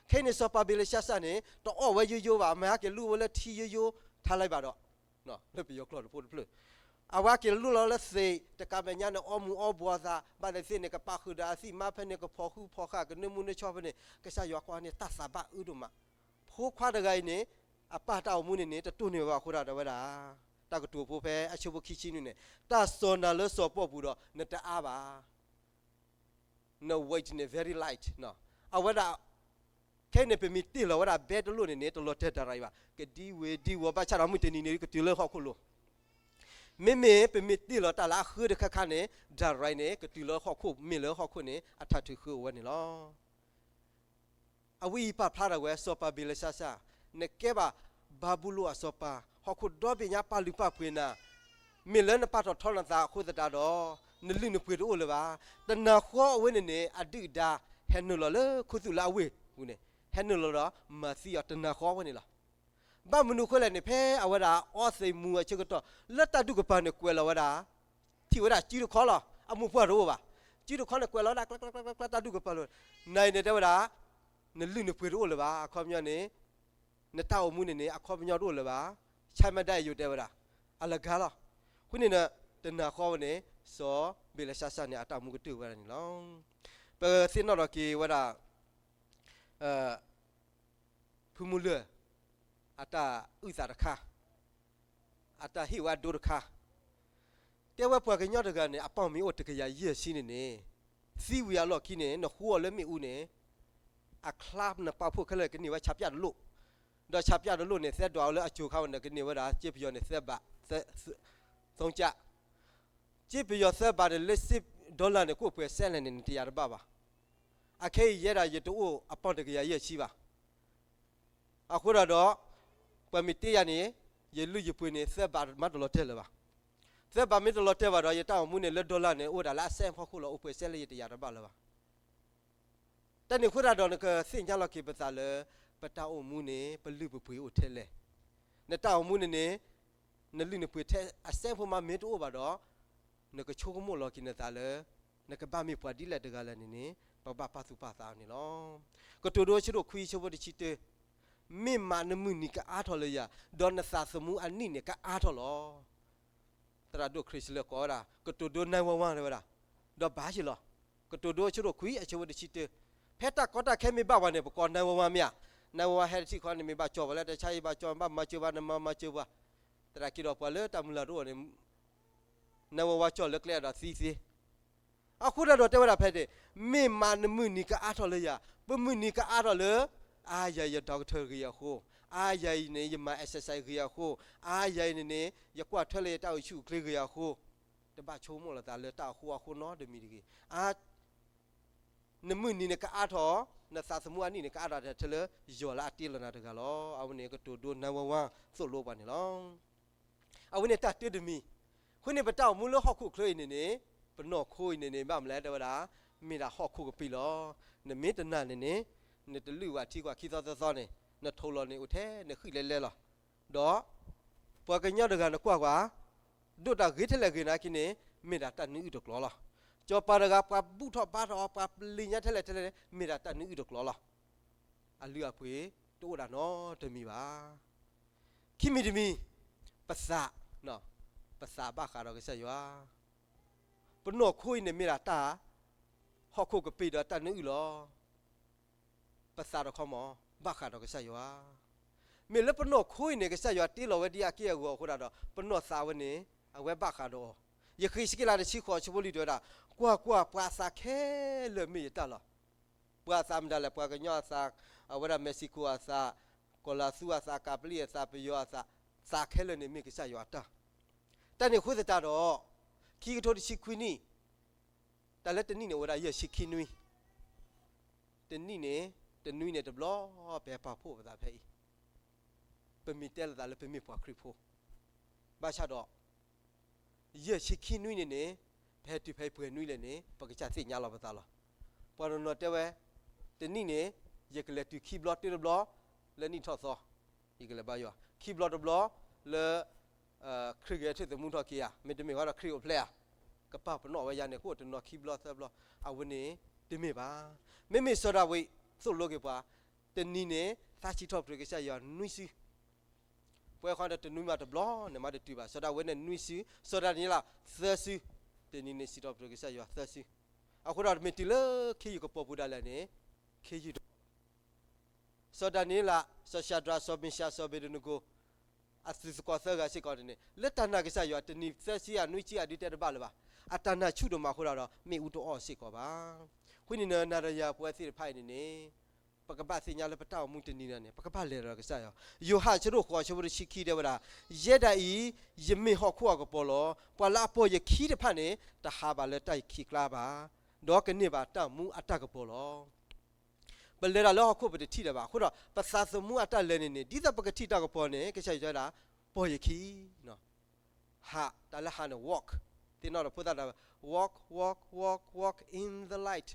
ခဲအံၤန့ၣ် စီၤပၤဘ့လၡါစၢ်န့ၣ် တအီၣ်ဝဲယိယိဘၣ်, မ့ၢ်ဟဲက့ၤလူၤဝဲလၢထံယိယိ, ထါလၢဘၣ်ဒီး လၢပယီၤကျိာ်တဖိတဖျၢၣ်, အဝဲဟဲက့ၤလူၤလီၤလၢသ့ၣ်, တကးမဲာ်ညါန့ၣ် အီမူၤအီဘှီးအသး, ဘၣ်သ့ၣ်သ့ၣ်န့ၣ် ကပာ်ဃုာ်ဒီးအသံၣ်မါဖဲန့ၣ်, ကဖီၣ်ဃူဖီၣ်ဃာ်, ကနၢမူနၢဆှီဖဲန့ၣ်, ကစၢ်ယွၤကွၢ်န့ၣ် တၢ်သးဘၣ်အၢဒိၣ်မး. ဖိခွါတဂၤအံၤန့ၣ် အပၢ်တၢ်အိၣ်မူန့ၣ်န့ၣ် တတိၢ်န့ၢ်ဘၣ်အဃိဒီး တဲဝဲဒၣ်, တၢ်ကတိၤဖိဖဲအဆၢဖိခံဆံနွံန့ၣ်, တၢ်စီၢ်နၤလၢစီၢ်ပီၢ်ပူၤဒီး နတအါဘၣ်. န weight န့ၣ် very light နီၤ. အဝဲဒၣ် ခဲအံၤန့ၣ် ပမ့ၢ်တ့ၢ်လီၤဝဲဒၣ်ဘဲတလိၣ်န့ၣ်န့ၣ် တလီၤတဲာ်ဒၣ်ရၤအံၤဘၣ်, ကဒံဝ့ၤဒံဝီၤ ဘၣ်ဆၣ်ဒီးမုၢ်တနံၤန့ၣ် ကတုၤလၢဟီၣ်ခိၣ်လိၤ. မ့မ့ၢ်ပမ့ၢ်တ့ၢ်လီၤတၢ်လၢအဃၢတခါခါန့ၣ် ဒၣ်ရၤအံၤန့ၣ် ကတုၤလၢဟီၣ်ခိၣ်, မ့ၢ်လၢဟီၣ်ခိၣ်န့ၣ် အထးထုးဃၢအိၣ်ဝဲန့ၣ်လီၤ. အဝဲအံၤပာ်ဖျါထီၣ်ဝဲ စီၤပၤဘ့လၡါစၢ်, နကဲဘၣ်ဘၤဘူလိၣ်အစီၤပၤ, ဟီၣ်ခိၣ်ဒီဘ့ၣ်ညါပာ်လုၢ်ပာ်ပှ့ၤနၤ, မ့ၢ်လၢနပာ်ထီၣ်ထီနသးအဃိသတးဒီး နလုၢ်နပှ့ၤတအိၣ်လၢၤဘၣ်. တနၤဃီအဝဲန့ၣ်န့ၣ် အဒုၣ်အဒါ ဟဲနုာ်လီၤလၢခူသူၣ်လၢအဝ့ၢ်ပူၤန့ၣ်, ဟဲနုာ်လီၤဒီးမၤသံအီၤတနၤဃီအဝဲန့ၣ်လီၤ. ဘၣ်မနုၤအဃိလဲၣ်န့ၣ် ဖဲအဝဲဒၣ်အီသံးမူၤအဆၢကတီၢ် လၢတၢ်ဒူၣ်ကပၤန့ၣ် ကွဲးလီၤဝဲဒၣ်, ထံၣ်ဝဲဒၣ်စုတခီလီၤ, အမိၢ်ပှၢ်တအိၣ်ဘၣ်. စုတခီန့ၣ် ကွဲးလီၤဝဲဒၣ် ကျဲကျဲကျဲကျဲ တၢ်ဒူၣ်ကပၤလီၤ. နၤအံၤန့ၣ်တဲဝဲဒၣ်, နလုၢ်နပှ့ၤတအိၣ်လၢၤဘၣ်, အခီပညီန့ၣ် နတၢ်အိၣ်မူန့ၣ်န့ၣ် အခီပညီတအိၣ်လၢၤဘၣ်, ဆါမဲာ်ဒၣ်အံၤယိၤတဲဝဲဒၣ်, အလၢဂၤလီၤ. အဃိန့ၣ်ဒီး တနၤဃီဝဲန့ၣ် စီၤဘ့လၡါစၢ်န့ၣ် အတၢ်မူကတၢၢ်ဝဲဒၣ်န့ၣ်လီၤ. ပသ့ၣ်နီၣ်ထီၣ်က့ၤဝဲဒၣ် ဖုမူလၢၢ် အတၢ်အုၣ်သးတခါ, အတၢ်ဟ့ၣ်ဝဲအဒိတခါ, တဲဝဲပှၤကညီတဂၤန့ၣ် အပၢ်မ့ၢ်အိၣ်တကယၤယဲၢ်ဆံန့ၣ်န့ၣ်, သံဝံၤအလီၢ်ခံန့ၣ် နဃုအီၤလၢမ့ၣ်အူန့ၣ်, အချါနပာ်ဖှိၣ်ခဲလၢာ်ကန့ၢ်ဝဲဆၣ်ပၠၣ်တလိၣ်, ဒီးဆၣ်ပၠၣ်တလိၣ်န့ၣ် သဲဒွးအီၤလၢအစိၤခါဝဲန့ၣ် ကန့ၢ်ဝဲဒၣ် စ့ပယီၤန့ၣ် သၢဘး, သၢကၠၣ် စ့ပယီၤသၢဘးန့ၣ် လၢစ့ dollar န့ၣ် ကအိၣ်ပှဲၤစဲလဲၣ်န့ၣ် နတယာ်တဘၣ်ဘၣ်. အခဲအံၤယဲဒၣ်ယတအိၣ်အပီၢ်တကယၤယဲၢ်ဆံဘၣ်. အဃိဒီးဒီး ပှၤမ့ၢ်တ့ယၤန့ၣ် ယလုၢ်ယပှ့ၤန့ၣ် သၢဘးမးတလီၤတဲာ်လၢၤဘၣ်. သၢဘးမ့ၢ်တလီၤတဲာ်ဘၣ်ဒီး ယတၢ်အိၣ်မူန့ၣ်လၢ dollar န့ၣ် အိၣ်ဝဲဒၣ်လၢအစဲဖီခိၣ်လီၤ, အိၣ်ပှဲၤစဲလဲၣ် ယတယာ်တဘၣ်လၢၤဘၣ်. တၢ်န့ၣ်အဃိသတးဒီး နကသ့ၣ်ညါလီၤက့ၤပသးလၢ ပတၢ်အိၣ်မူန့ၣ် ပလုၢ်ပပှ့ၤအိၣ်ထဲလဲၣ်. နတၢ်အိၣ်မူန့ၣ်န့ၣ် နလုၢ်နပှ့ၤထဲအစဲဖိမးမ့ၢ်တအိၣ်ဘၣ်ဒီး နကဆိကမိၣ်လီၤက့ၤနသးလၢ နကဘၣ်မ့ၢ်ပှၤဒ်လဲၣ်တဂၤလဲၣ်န့ၣ်န့ၣ် ပဘၣ်ပာ်သူၣ်ပာ်သးန့ၣ်လီၤ. ကတိၤဒိအဆၢဒိၣ်ခွံအဆၢဖိတဆံတၢ, မ့ၢ်မးနမုၢ်နံၤကအါထီၣ်လၢယၤ, ဒီးနသးသမူအနံၣ်န့ၣ်ကအါထီၣ်လီၤ. သရၣ်ဒိၣ်ခရံာ်စလၢကိးဝဲဒၣ် ကတိၤဒိ nine one one တဲဝဲဒၣ်, ဒီးဘၣ်ယ့ၢ်လီၤ. ကတိၤဒိအဆၢဒိၣ်ခွံအဆၢဖိတဆံတၢ, ဖဲတၢ်ကီတၢ်ခဲမ့ၢ်ဘၣ်ပှၤန့ၣ် ပကိး နၢဝဲဝါ မ့ၢ်ဧါ. နၢဝဲဝါ ဟဲတထံၣ်ဃီန့ၣ် မ့ၢ်ဘၣ်ကၠီၤပှၤလၢတၢ်ဆါဟံၣ် ဘၣ်ကၠီၤ ဘၣ်မၤစၢၤပှၤ နမၤမၤစၢၤပှၤ, သနာ်က့ဒီးပှၤလၢတၢ်မုၢ်လၢ်တအိၣ်န့ၣ် နၢဝဲဝါကၠီၤလၢကျဲဒီးသံသ့. အဃိသတးဒီးတဲဝဲဒၣ်ဖဲန့ၣ်, မ့ၢ်မးနမုၢ်နံၤကအါထီၣ်လၢယၤ, ပမုၢ်နံၤကအါထီၣ်လၢ အါယၤအံၤယ doctor ဂ့ၤအဃိ, အါယၤအံၤန့ၣ် ယမၤ exercise ဂ့ၤအဃိ, အါယၤအံၤန့ၣ်န့ၣ် ယကွၢ်ထွဲလၢယတၢ်အိၣ်ဆူၣ်အိၣ်ချ့ဂ့ၤအဃိ, တဘၣ်ဆိကမိၣ်လီၤသးလၢတၢ်အိၣ်ဃိအဃိနီတမံၤတဂ့ၤ. နမုၢ်နံၤန့ၣ်ကအါထီၣ်, နသးသမူအနံၣ်န့ၣ်ကအါထီၣ်ထဲလၢ ယွၤလၢအတ့လီၤနၤတဂၤလီၤ. အဝဲန့ၣ်ကတိၤဒိ နၢဝဲဝါ သိၣ်လိပှၤန့ၣ်လီၤ. အဝဲန့ၣ်တၢ်တၢတမံၤ, အဃိန့ၣ် ပတၢ်အိၣ်မူလၢဟီၣ်ခိၣ်ချၢအံၤန့ၣ်န့ၣ်, ပနီၢ်ခိအံၤန့ၣ်န့ၣ် ဘၣ်မနုၤလဲၣ်တဲဝဲဒၣ်, မ့ၢ်ဒၣ်ဟီၣ်ခိၣ်ကပံာ်လီၤ. နမ့ၢ်တနာ်န့ၣ်န့ၣ်, နတလုၢ်ဝဲထံကွၢ်ခံသီသၢသီန့ၣ်, နထိးလီၤန့ၣ်အိၣ်ထဲနဃံၣ်လဲလဲလီၤ. ဒီး ပှၤကညီတဂၤနကွၢ်ကွၢ်, ဒိၣ်တၢ်ဂ့ၤထဲလဲၣ်ဂ့ၤနာ်က့န့ၣ်, မ့ၢ်ဒၣ်တၢ်နွံအုၣ်တကျိၤလီၤ. စီၤပၤတဂၤ ပှၤဘူၣ်ထီၣ်ဘါထီၣ်အီၤ ပှၤပလံၤညါထဲလဲၣ်ထဲလဲၣ်န့ၣ် မ့ၢ်ဒၣ်တၢ်နွံအုၣ်တကျိၤလီၤ. အလုၢ်အပှ့ၤတအိၣ်ဒၣ်နီတမံၤဘၣ်. ခံမံၤတမံၤ, ပသး, ပသးဘၣ်ဃးဒီးကစၢ်ယွၤ. ပနီၢ်ခိအံၤန့ၣ်မ့ၢ်ဒၣ်တၢ် ဟီၣ်ခိၣ်ကပံာ်ဒီးတၢ်နွံအုၣ်လီၤ. ပသးတခီမး ဘၣ်ဃးဒီးကစၢ်ယွၤ. မ့ၢ်လၢပနီၢ်ခိအံၤန့ၣ် ကစၢ်ယွၤတ့လီၤဝဲဒ်အက့ၢ်အဂီၤအဃိဒၣ်ဒီး ပနီၢ်သးဝဲန့ၣ် အဝဲဘၣ်ဃးဒီးအီၤ. ယဃ့းစက့လးတဆံဃိးအဆၢဖိလွံၢ်တဲဝဲဒၣ်, ကွၢ်ကွၢ်, ပှၤအသးခဲလၢာ်မ့ၢ်ယတၢ်လီၤ. ပှၤအသးမတၤလဲၣ်, ပှၤကညီအသး, အဝဲဒၣ် Mexico အသး, ကီၤလၤသူအသး, ကးပလံၣ်အသး, ပယီၤအသး, သးခဲလၢာ်န့ၣ်မ့ၢ်ကစၢ်ယွၤအတၢ်. တၢ်န့ၣ်အဃိသတးဒီး ခံကထိတဆံခွံနံၣ်, တၢ်လၢတနံၣ်န့ၣ်အိၣ်ဝဲဒၣ်ယဲၢ်ဆံခံနွံ တနံၣ်န့ၣ်, တနွံန့ၣ်တဘျီ ပဟဲပာ်ဖှိၣ်ပသးဖဲအံၤ, ပမ့ၢ်တဲလိာ်သးလၢပမ့ၢ်ပှၤခရံာ်ဖိ, ဘၣ်ဆၣ်ဒီး ယဲၢ်ဆံခံနွံန့ၣ်န့ၣ်, ပဟဲတုၤဖဲပှဲၤနွံလဲၣ်န့ၣ် ပကစၢ်သ့ၣ်ညါလီၤပသးလီၤ. ပှၤတနီၤတဲဝဲ, တနံၣ်န့ၣ် ယကလဲၤတုၤခံဘျီတၢတဘျီ လၢနံၣ်ထီၣ်သီ, ယကလဲၤဘါယွၤ, ခံဘျီတဘျီလၢ ခရံာ်ဂဲၤဆၢထၢၣ်သမူထီၣ်က့ၤဧါ, မ့တမ့ၢ်ဝဲဒီးခရံာ်အိၣ်ဖျဲၣ်ဧါ, ကပာ်ပနီၣ်ဝဲယၤန့ၣ် ကအိၣ်တနီၤခံဘျီသၢဘျီ, အဝဲန့ၣ်တမ့ၢ်ဘၣ်. မ့မ့ၢ်စီၤဒၤဝံးသိၣ်လိက့ၤပှၤ, တနံၤန့ၣ် သးစံးထီၣ်ပတြၢၤကစၢ်ယွၤနွံစု ပဝဲခီဒီးတနွံမးတဘျီန့ၣ်မးတတုၤဘၣ်, စီၤဒၤဝံးန့ၣ်နွံစု, စီၤဒၤနံးယ့လးသၢစု, တနံၤန့ၣ်စံးထီၣ်ပတြၢၤကစၢ်ယွၤသၢစု. အဃိဒီးမ့ၢ်တုၤလၢခ့ယုၢ်ကပီၤပူၤဒၣ်လဲာ်န့ၣ်, ခ့ယုၢ်တဘီလီၤ. စီၤဒၤနံးယ့လး, စီၤၡၤဒြး, စီၤမ့ၡး, စီၤအဘ့းနကိၤ, အသုသကိးသၢဂၤစ့ၢ်ကီးန့ၣ်န့ၣ် လၢတၢ်နာ်ကစၢ်ယွၤတနံၤသၢဆံဧါနွံဆံဧါဒုးတဲတဘၣ်လၢၤဘၣ်. အတၢ်နာ်ဆူၣ်ဒိၣ်မးအဃိဒီး မ့ၣ်အူတအီၣ်စ့ၢ်ကီးဘၣ်. အဃိန့ၣ်နၤဒီးယၤပဝဲသ့ၣ်တဖၣ်အံၤန့ၣ်န့ၣ် ပကဘၣ်သ့ၣ်ညါလၢပတၢ်အိၣ်မူတနံၤန့ၣ် ပကဘၣ်လဲၤဒီးကစၢ်ယွၤ. ယိၤဟၣ်အဆၢဒိၣ်ဃိးအဆၢဖိတဆံခံတဲဝဲဒၣ်, ယဲဒၣ်အံၤ ယမ့ၢ်ဟီၣ်ခိၣ်အကပီၤလီၤ. ပှၤလၢအပိာ်ယခံတဖၣ်န့ၣ် တဟးဘၣ်လၢတၢ်ခံးကျါဘၣ်, ဒီးကန့ၢ်ဘၣ်တၢ်မူအတၢ်ကပီၤလီၤ. ပလဲၤတၢ်လၢဟီၣ်ခိၣ်ပတထံၣ်ဒၣ်ဘၣ်. အဃိဒီး ပသးသမူအတၢ်လဲၤန့ၣ်န့ၣ် ဒ်သိးပကထံၣ်တၢ်ကပီၤန့ၣ် ကစၢ်ယွၤတဲဝဲဒၣ်, ပိာ်ယခံ ဟး, တၢ်လၢဟးန့ၣ် walk, သ့ၣ်နီၣ်ဒီးဖိသၣ်တၢ်, walk, walk, walk, walk in the light.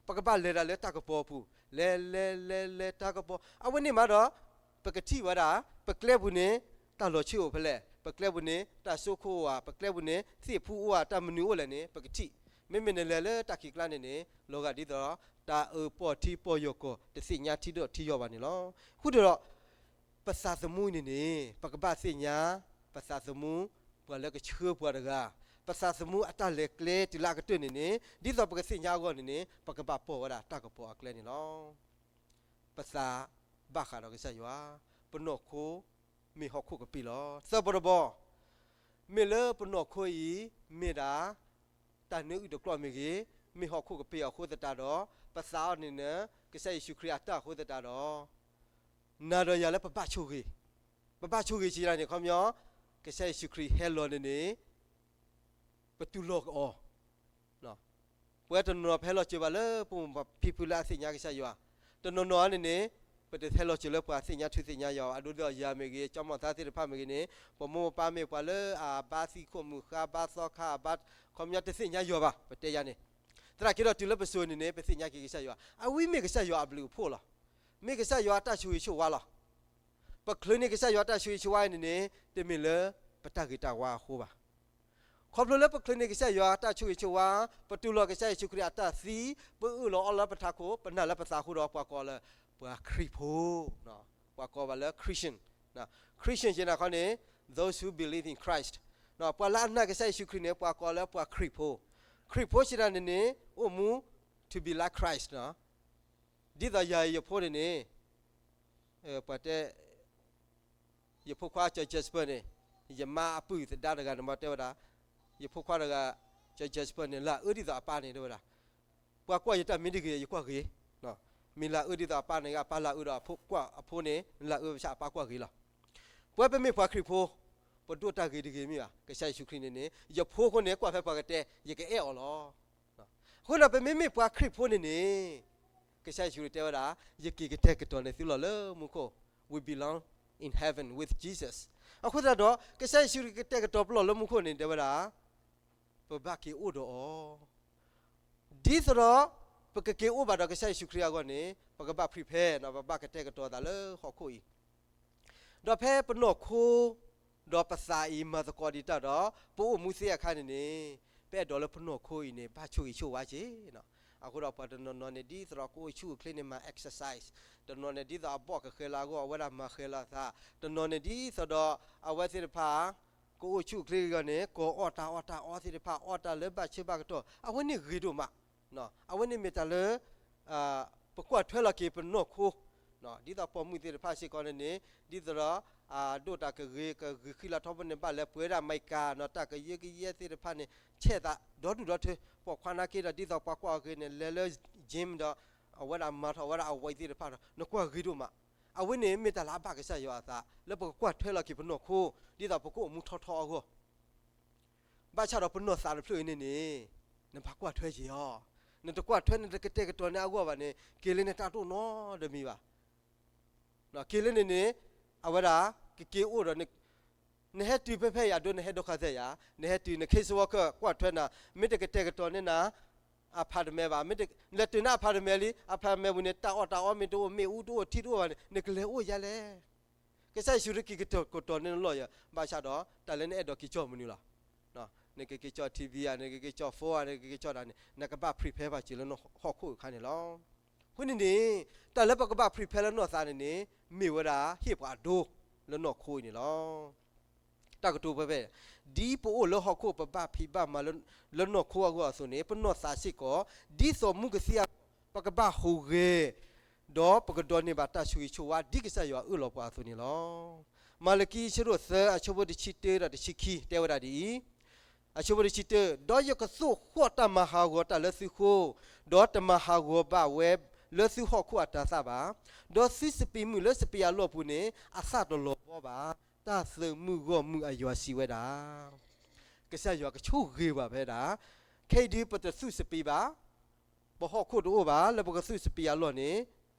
ပကဘၣ်လဲၤတၢ်လၢတၢ်ကပီၤအပူၤ, လဲၤ လဲၤ လဲၤ လဲၤတၢ်ကပီၤ. အဝဲန့ၣ်မးဒီး ပကထံၣ်ဝဲဒၣ် ပကျဲပူၤန့ၣ် တၢ်လီၤဆၢအိၣ်ဖဲလဲၣ်, ပကျဲပူၤန့ၣ် တၢ်စိခိၣ်အိၣ်ဧါ, ပကျဲပူၤန့ၣ် သ့ၣ်ဖူအိၣ်ဧါ, တၢ်မနုၤအိၣ်လဲၣ်န့ၣ် ပကထံၣ်. မ့မ့ၢ်နလဲၤလၢတၢ်ခံးကျါန့ၣ်န့ၣ် လီၤဂာ်ဒ်သိး တၢ်အၢပီၢ်ထံပီၢ်ယီၢ်ကီၢ် တသ့ၣ်ညါထံဒီးထံယီၤဘၣ်န့ၣ်လီၤ. ဃုာ်ဒီး ပသးသမူန့ၣ်န့ၣ် ပကဘၣ်သ့ၣ်ညါ ပသးသမူ ပှၤလၢကဆှၢပှၤတဂၤ, ပသးသမူအတၢ်လဲၤကျဲတုၤလၢအကတၢၢ်န့ၣ်န့ၣ် ဒ်သိးပကသ့ၣ်ညါအဂီၢ်န့ၣ်န့ၣ် ပကဘၣ်ပိာ်ဝဲဒၣ်တၢ်ကပီၤအကျဲန့ၣ်လီၤ. ပသးဘၣ်ဃးဒီးကစၢ်ယွၤ, ပနီၢ်ခိမ့ၢ်ဟီၣ်ခိၣ်ကပံာ်လီၤ. သၢဘီတဘီ, မ့ၢ်လၢပနီၢ်ခိအံၤ မ့ၢ်ဒၣ် တၢ်နၢအုၣ်တကျိၤမ့ၢ်ဂ့ၤ, မ့ၢ်ဟီၣ်ခိၣ်ကပံာ်အဃိသတးဒီး, ပသးအီၤန့ၣ်န့ၣ် ကစၢ်ယ့ၣ်ၡူးခရံာ်အတၢ်အဃိသတးဒီး, နၤဒီးယၤလၢပဘၣ်ဆိၣ်ဂ့ၤ, ပဘၣ်ဆိၣ်ဂ့ၤဆံးယၤန့ၣ် ခီပညီ, ကစၢ်ယ့ၣ်ၡူးခရံာ်ဟဲလီၤန့ၣ်န့ၣ် ပတူၢ်လိာ်အီၤ ပဝဲတနီၤနီၤ ပဟဲလီၤစၢၤဘၣ်လၢပမိၢ်ပၢ်ဖံဖုလၢအသ့ၣ်ညါကစၢ်ယွၤ, တနီၤနီၤန့ၣ်န့ၣ် ပတဟဲလီၤစၢၤလၢပှၤသ့ၣ်ညါထုသ့ၣ်ညါယွၤ, အဒိဒ်သိးယၤမ့ၢ်ဂ့ၤ, ကၠီမီၤသါသ့ၣ်တဖၣ်မ့ၢ်ဂ့ၤန့ၣ်, ပမိၢ်ပပၢ်မ့ၢ်ပှၤလၢအဘါသံခိၣ်မုၢ်ဃါဘါသီခါအဘါ, ခီပညီတသ့ၣ်ညါယွၤဘၣ်, ပတဲယၤန့ၣ်, သနာ်က့ဒီးတုၤလၢပစိၤန့ၣ်န့ၣ် ပသ့ၣ်ညါက့ၤကစၢ်ယွၤ, အဝဲမ့ၢ်ကစၢ်ယွၤအဘျုးအဖှိၣ်လီၤ. မ့ၢ်ကစၢ်ယွၤအတၢ်ဆိၣ်ဂ့ၤဆိၣ်ဝါလီၤ. ပချုးန့ၢ်ကစၢ်ယွၤအတၢ်ဆိၣ်ဂ့ၤဆိၣ်ဝါအံၤန့ၣ်န့ၣ် တမ့ၢ်လၢပတၢ်ဂ့ၤတၢ်ဝါအဃိဘၣ်. ခီဖျိလၢပချုးန့ၢ်ကစၢ်ယွၤအတၢ်ဆိၣ်ဂ့ၤဆိၣ်ဝါ, ပတူၢ်လိာ်ကစၢ်ယ့ၣ်ၡူးခရံာ်အတၢ်သံ, ပအၢၣ်လီၤအီလီၤလၢပထးခိၣ်, ပနာ်လၢပသးအဃိဒီး ပှၤကိးလၢ ပှၤခရံာ်ဖိ, ပှၤကိးဘၣ်လၢ Christian, Christian ယဲၢ်နၤခီန့ၣ် those who believe in Christ, ပှၤလၢအနာ်ကစၢ်ယ့ၣ်ၡူးခရံာ်န့ၣ် ပှၤကိးလၢပှၤခရံာ်ဖိ, Christian. ခရံာ်ဖိစံးတၢ်န့ၣ်န့ၣ် အိၣ်မူ to be like Christ နီၤ. ဒ်သိးယၤယဖိန့ၣ်န့ၣ် ပှၤတဲ ယဖိခွါကၠီၤ Jasper န့ၣ် ယမါအပုၢ်သဒါတဂၤန့ၣ် မ့ၢ်တဲဝဲဒၣ် ယဖိခွါတဂၤ ကၠီၤ Jasper န့ၣ် လၢအအၢဒ်သိးအပၢ်န့ၣ် တဲဝဲဒၣ် ပှၤကွၢ်ယတၢ်မ့ၢ်တဂ့ၤ ယကွၢ်ဂ့ၤ, မ့ၢ်လၢအအၢဒ်သိးအပၢ်န့ၣ် အပၢ်လၢအအၢဒီးအဖိ ကွၢ်အဖိန့ၣ် လၢအအၢဘၣ်ဆၣ်အပၢ်ကွၢ်ဂ့ၤလီၤ. ပဝဲပမ့ၢ်ပှၤခရံာ်ဖိ ပဒိးတၢ်ဂ့ၤတဂ့ၤမ့ၢ်ဘၣ်, ကစၢ်ယ့ၣ်ၡူးခရံာ်န့ၣ်န့ၣ် ယဖိအဃိန့ၣ် ကွၢ်ဖဲပှၤကတဲ ယကအဲၣ်အီၤလီၤ. အဃိန့ၣ် ပမ့မ့ၢ်ပှၤခရံာ်ဖိန့ၣ်န့ၣ် ကစၢ်ယ့ၣ်ၡူးခရံာ်တဲဝဲဒၣ် ယက့ၤကတဲာ်ကတီၤန့ၢ်သုလီၤလၢမူခိၣ်, we belong in heaven with Jesus. အဃိသတးဒီး ကစၢ်ယ့ၣ်ၡူးခရံာ်ကတဲာ်ကတီၤပလီၢ်လၢမူခိၣ်န့ၣ် တဲဝဲဒၣ် ပဘၣ်က့ၤအိၣ်ဒီးအီၤ, ဒ်သိးဒီး ပကက့ၤအိၣ်ဘၣ်ဒီးကစၢ်ယ့ၣ်ၡူးခရံာ်အဂီၢ်န့ၣ် ပကဘၣ် prepare နီၤ, ပဘၣ်ကတဲာ်ကတီၤသးလၢဟီၣ်ခိၣ်အံၤ ဒီးဖဲပနီၢ်ခိ ဒီးပသးအံၤမၤသကိးဒံးတၢ်ဒီး ပအိၣ်မူသ့အခါန့ၣ်န့ၣ် ပအဲၣ်ဒိးလၢပနီၢ်ခိအံၤန့ၣ် ဘၣ်ဆိၣ်ဂ့ၤဆိၣ်ဝါက့ၤနီၤ. အဃိဒီးပှၤတနီၤနီၤန့ၣ် ဒ်သိးဒီးကအိၣ်ဆူၣ်အိၣ်ချ့န့ၣ် မၤ exercise, တနီၤန့ၣ် ဒ်သိးအဘီၣ်ကဃဲၤလီၤအဂီၢ် အဝဲဒၣ်မၤဃဲၤလီၤအသး, တနီၤန့ၣ် ဒ်သိးဒီး အဝဲသ့ၣ်တဖၣ် ကအိၣ်ဆူၣ်အိၣ်ချ့အဂီၢ်န့ၣ် ကိးအီၣ်တၢ်အီၣ်တၢ်အီသ့ၣ်တဖၣ် အီၣ်တၢ်လၢဘၣ်ဆၢဘၣ်ကတီၢ် အဝဲန့ၣ်ဂ့ၤဒိၣ်မး အဝဲန့ၣ်မ့ၢ်တၢ်လၢ ပကွၢ်ထွဲလီၤက့ၤပနီၢ်ခိ, ဒ်သိးပိာ်မုၣ်သ့ၣ်တဖၣ်စ့ၢ်ကီးန့ၣ်န့ၣ် ဒ်သိးဒီး ဒိၣ်တၢ်ကဂ့ၤကဂ့ၤဃံလၤထီဘိန့ၣ် ဘၣ်လဲၤပှဲၤဒၣ်မၤကၤနီၤ တၢ်ကယၢကယဲသ့ၣ်တဖၣ်န့ၣ် ဆဲးသးဒီဒူၣ်ဒီထၢ ပိာ်ခွါနာ်က့ဒီး ဒ်သိးပှၤကွၢ်အီၤဂ့ၤန့ၣ် လဲၤလၢ gym ဒီး အဝဲဒၣ်မၤထီၣ်ဝဲဒၣ်အဝဲသ့ၣ်တဖၣ်ဒီး နကွၢ်ဂ့ၤဒိၣ်မး, အဝဲန့ၣ်မ့ၢ်တၢ်လၢအဘၣ်ကစၢ်ယွၤအသး လၢပကကွၢ်ထွဲလီၤက့ၤပနီၢ်ခိ ဒ်သိးပကအိၣ်မူထီထီအဂီၢ် ဘၣ်ဆၣ်ဒီးပနီၢ်သးတဖျၢၣ်အံၤန့ၣ်န့ၣ် နဘၣ်ကွၢ်ထွဲက့ၤအီၤ, နတကွၢ်ထွဲနတကတဲာ်ကတီၤန့ၢ်အဂီၢ်ဘၣ်န့ၣ် က့ၤလၢနတၢ်တအိၣ်နီတမံၤဘၣ်. က့ၤလၢန့ၣ်န့ၣ် အဝဲဒၣ် ကက့ၤအိၣ်ဒီး နဟဲတုၤဖဲဖဲယၤဒိ နဟဲဒိခါသဲယၤ နဟဲတုၤန case worker ကွၢ်ထွဲနၤ မ့ၢ်တကတဲာ်ကတီၤန့ၢ်နၤ အဖးတမဲဘၣ်, လဲၤတုၤနၤအဖးတမဲလံ အဖးတမဲပူၤန့ၣ် တၢ်အီၣ်တၢ်အီမ့ၢ်တအိၣ် မ့ၣ်အူတအိၣ် ထံတအိၣ်ဘၣ်န့ၣ် နကလဲၤအိၣ်ယါလဲၣ်. ကစၢ်ယ့ၣ်ၡူးခရံာ်က့ၤကတီၤကတီၤန့ၢ်နလီၢ်ယၤ ဘၣ်ဆၣ်ဒီး တၢ်လၢနအဲၣ်ဒိးက့ၤကၠီၣ်မနုၤလီၤ. နကက့ၤကၠီၣ် ထံဘံယၤ နကက့ၤကၠီၣ် phone ဧါ နကက့ၤကၠီၣ်တၢ်န့ၣ် နကဘၣ် prepare ဘၣ်စၢၤလၢနဟီၣ်ခိၣ်အခါန့ၣ်လီၤ. အဃိန့ၣ်န့ၣ် တၢ်လၢပကဘၣ် prepare လၢနီၢ်သးန့ၣ်န့ၣ် မ့ၢ်ဝဲဒၣ်ဟ့ၣ်ပှၤအဒိ လၢနီၢ်ခိအံၤန့ၣ်လီၤ. တၢ်ကတိၤဖဲဖဲ ဒ်ပအိၣ်လၢဟီၣ်ခိၣ်ပဘၣ်ဖံးဘၣ်မၤ လၢနီၢ်ခိအဂီၢ်အသိးန့ၣ် ပနီၢ်သးစ့ၢ်ကီး ဒ်သိးမူကသံအသိး ပကဘၣ်ဟူးဂဲၤ ဒီးပကဒိးန့ၢ်ဘၣ်တၢ်ဆိၣ်ဂ့ၤဆိၣ်ဝါ ဒ်ကစၢ်ယွၤအၢၣ်လီၤပှၤအသိးန့ၣ်လီၤ. မၤလကံအဆၢဒိၣ်သၢ အဆၢဖိတဆံတၢဒီးတဆံခံ တဲဝဲဒၣ်ဒ်အံၤ, အဆၢဖိတဆံတၢ, ဒီးယကသိၣ်ဃီၣ်တၢ်မၤဟးဂီၤတၢ်လၢသုဃိ, ဒီးတမၤဟးဂီၤဘၣ်ဝဲလၢသုဟီၣ်ခိၣ်အတၤသၣ်ဘၣ်, ဒီးသုစပံးမုၢ်လၢစပံးအလီၢ်ပူၤန့ၣ် အသၣ်တလီၤဘှီဘၣ်, တၢ်သုးမုၢ်ဂီၢ်မုၢ်အယွၤစံးဝဲဒၣ်. ကစၢ်ယွၤကဆိၣ်ဂ့ၤဘၣ်ဖဲဒၣ် ခဲအံၤဒုးပတသူၣ်စပံးဘၣ်, ပဟီၣ်ခိၣ်တအိၣ်ဘၣ် လၢပကသူၣ်စပံးအလီၢ်န့ၣ်,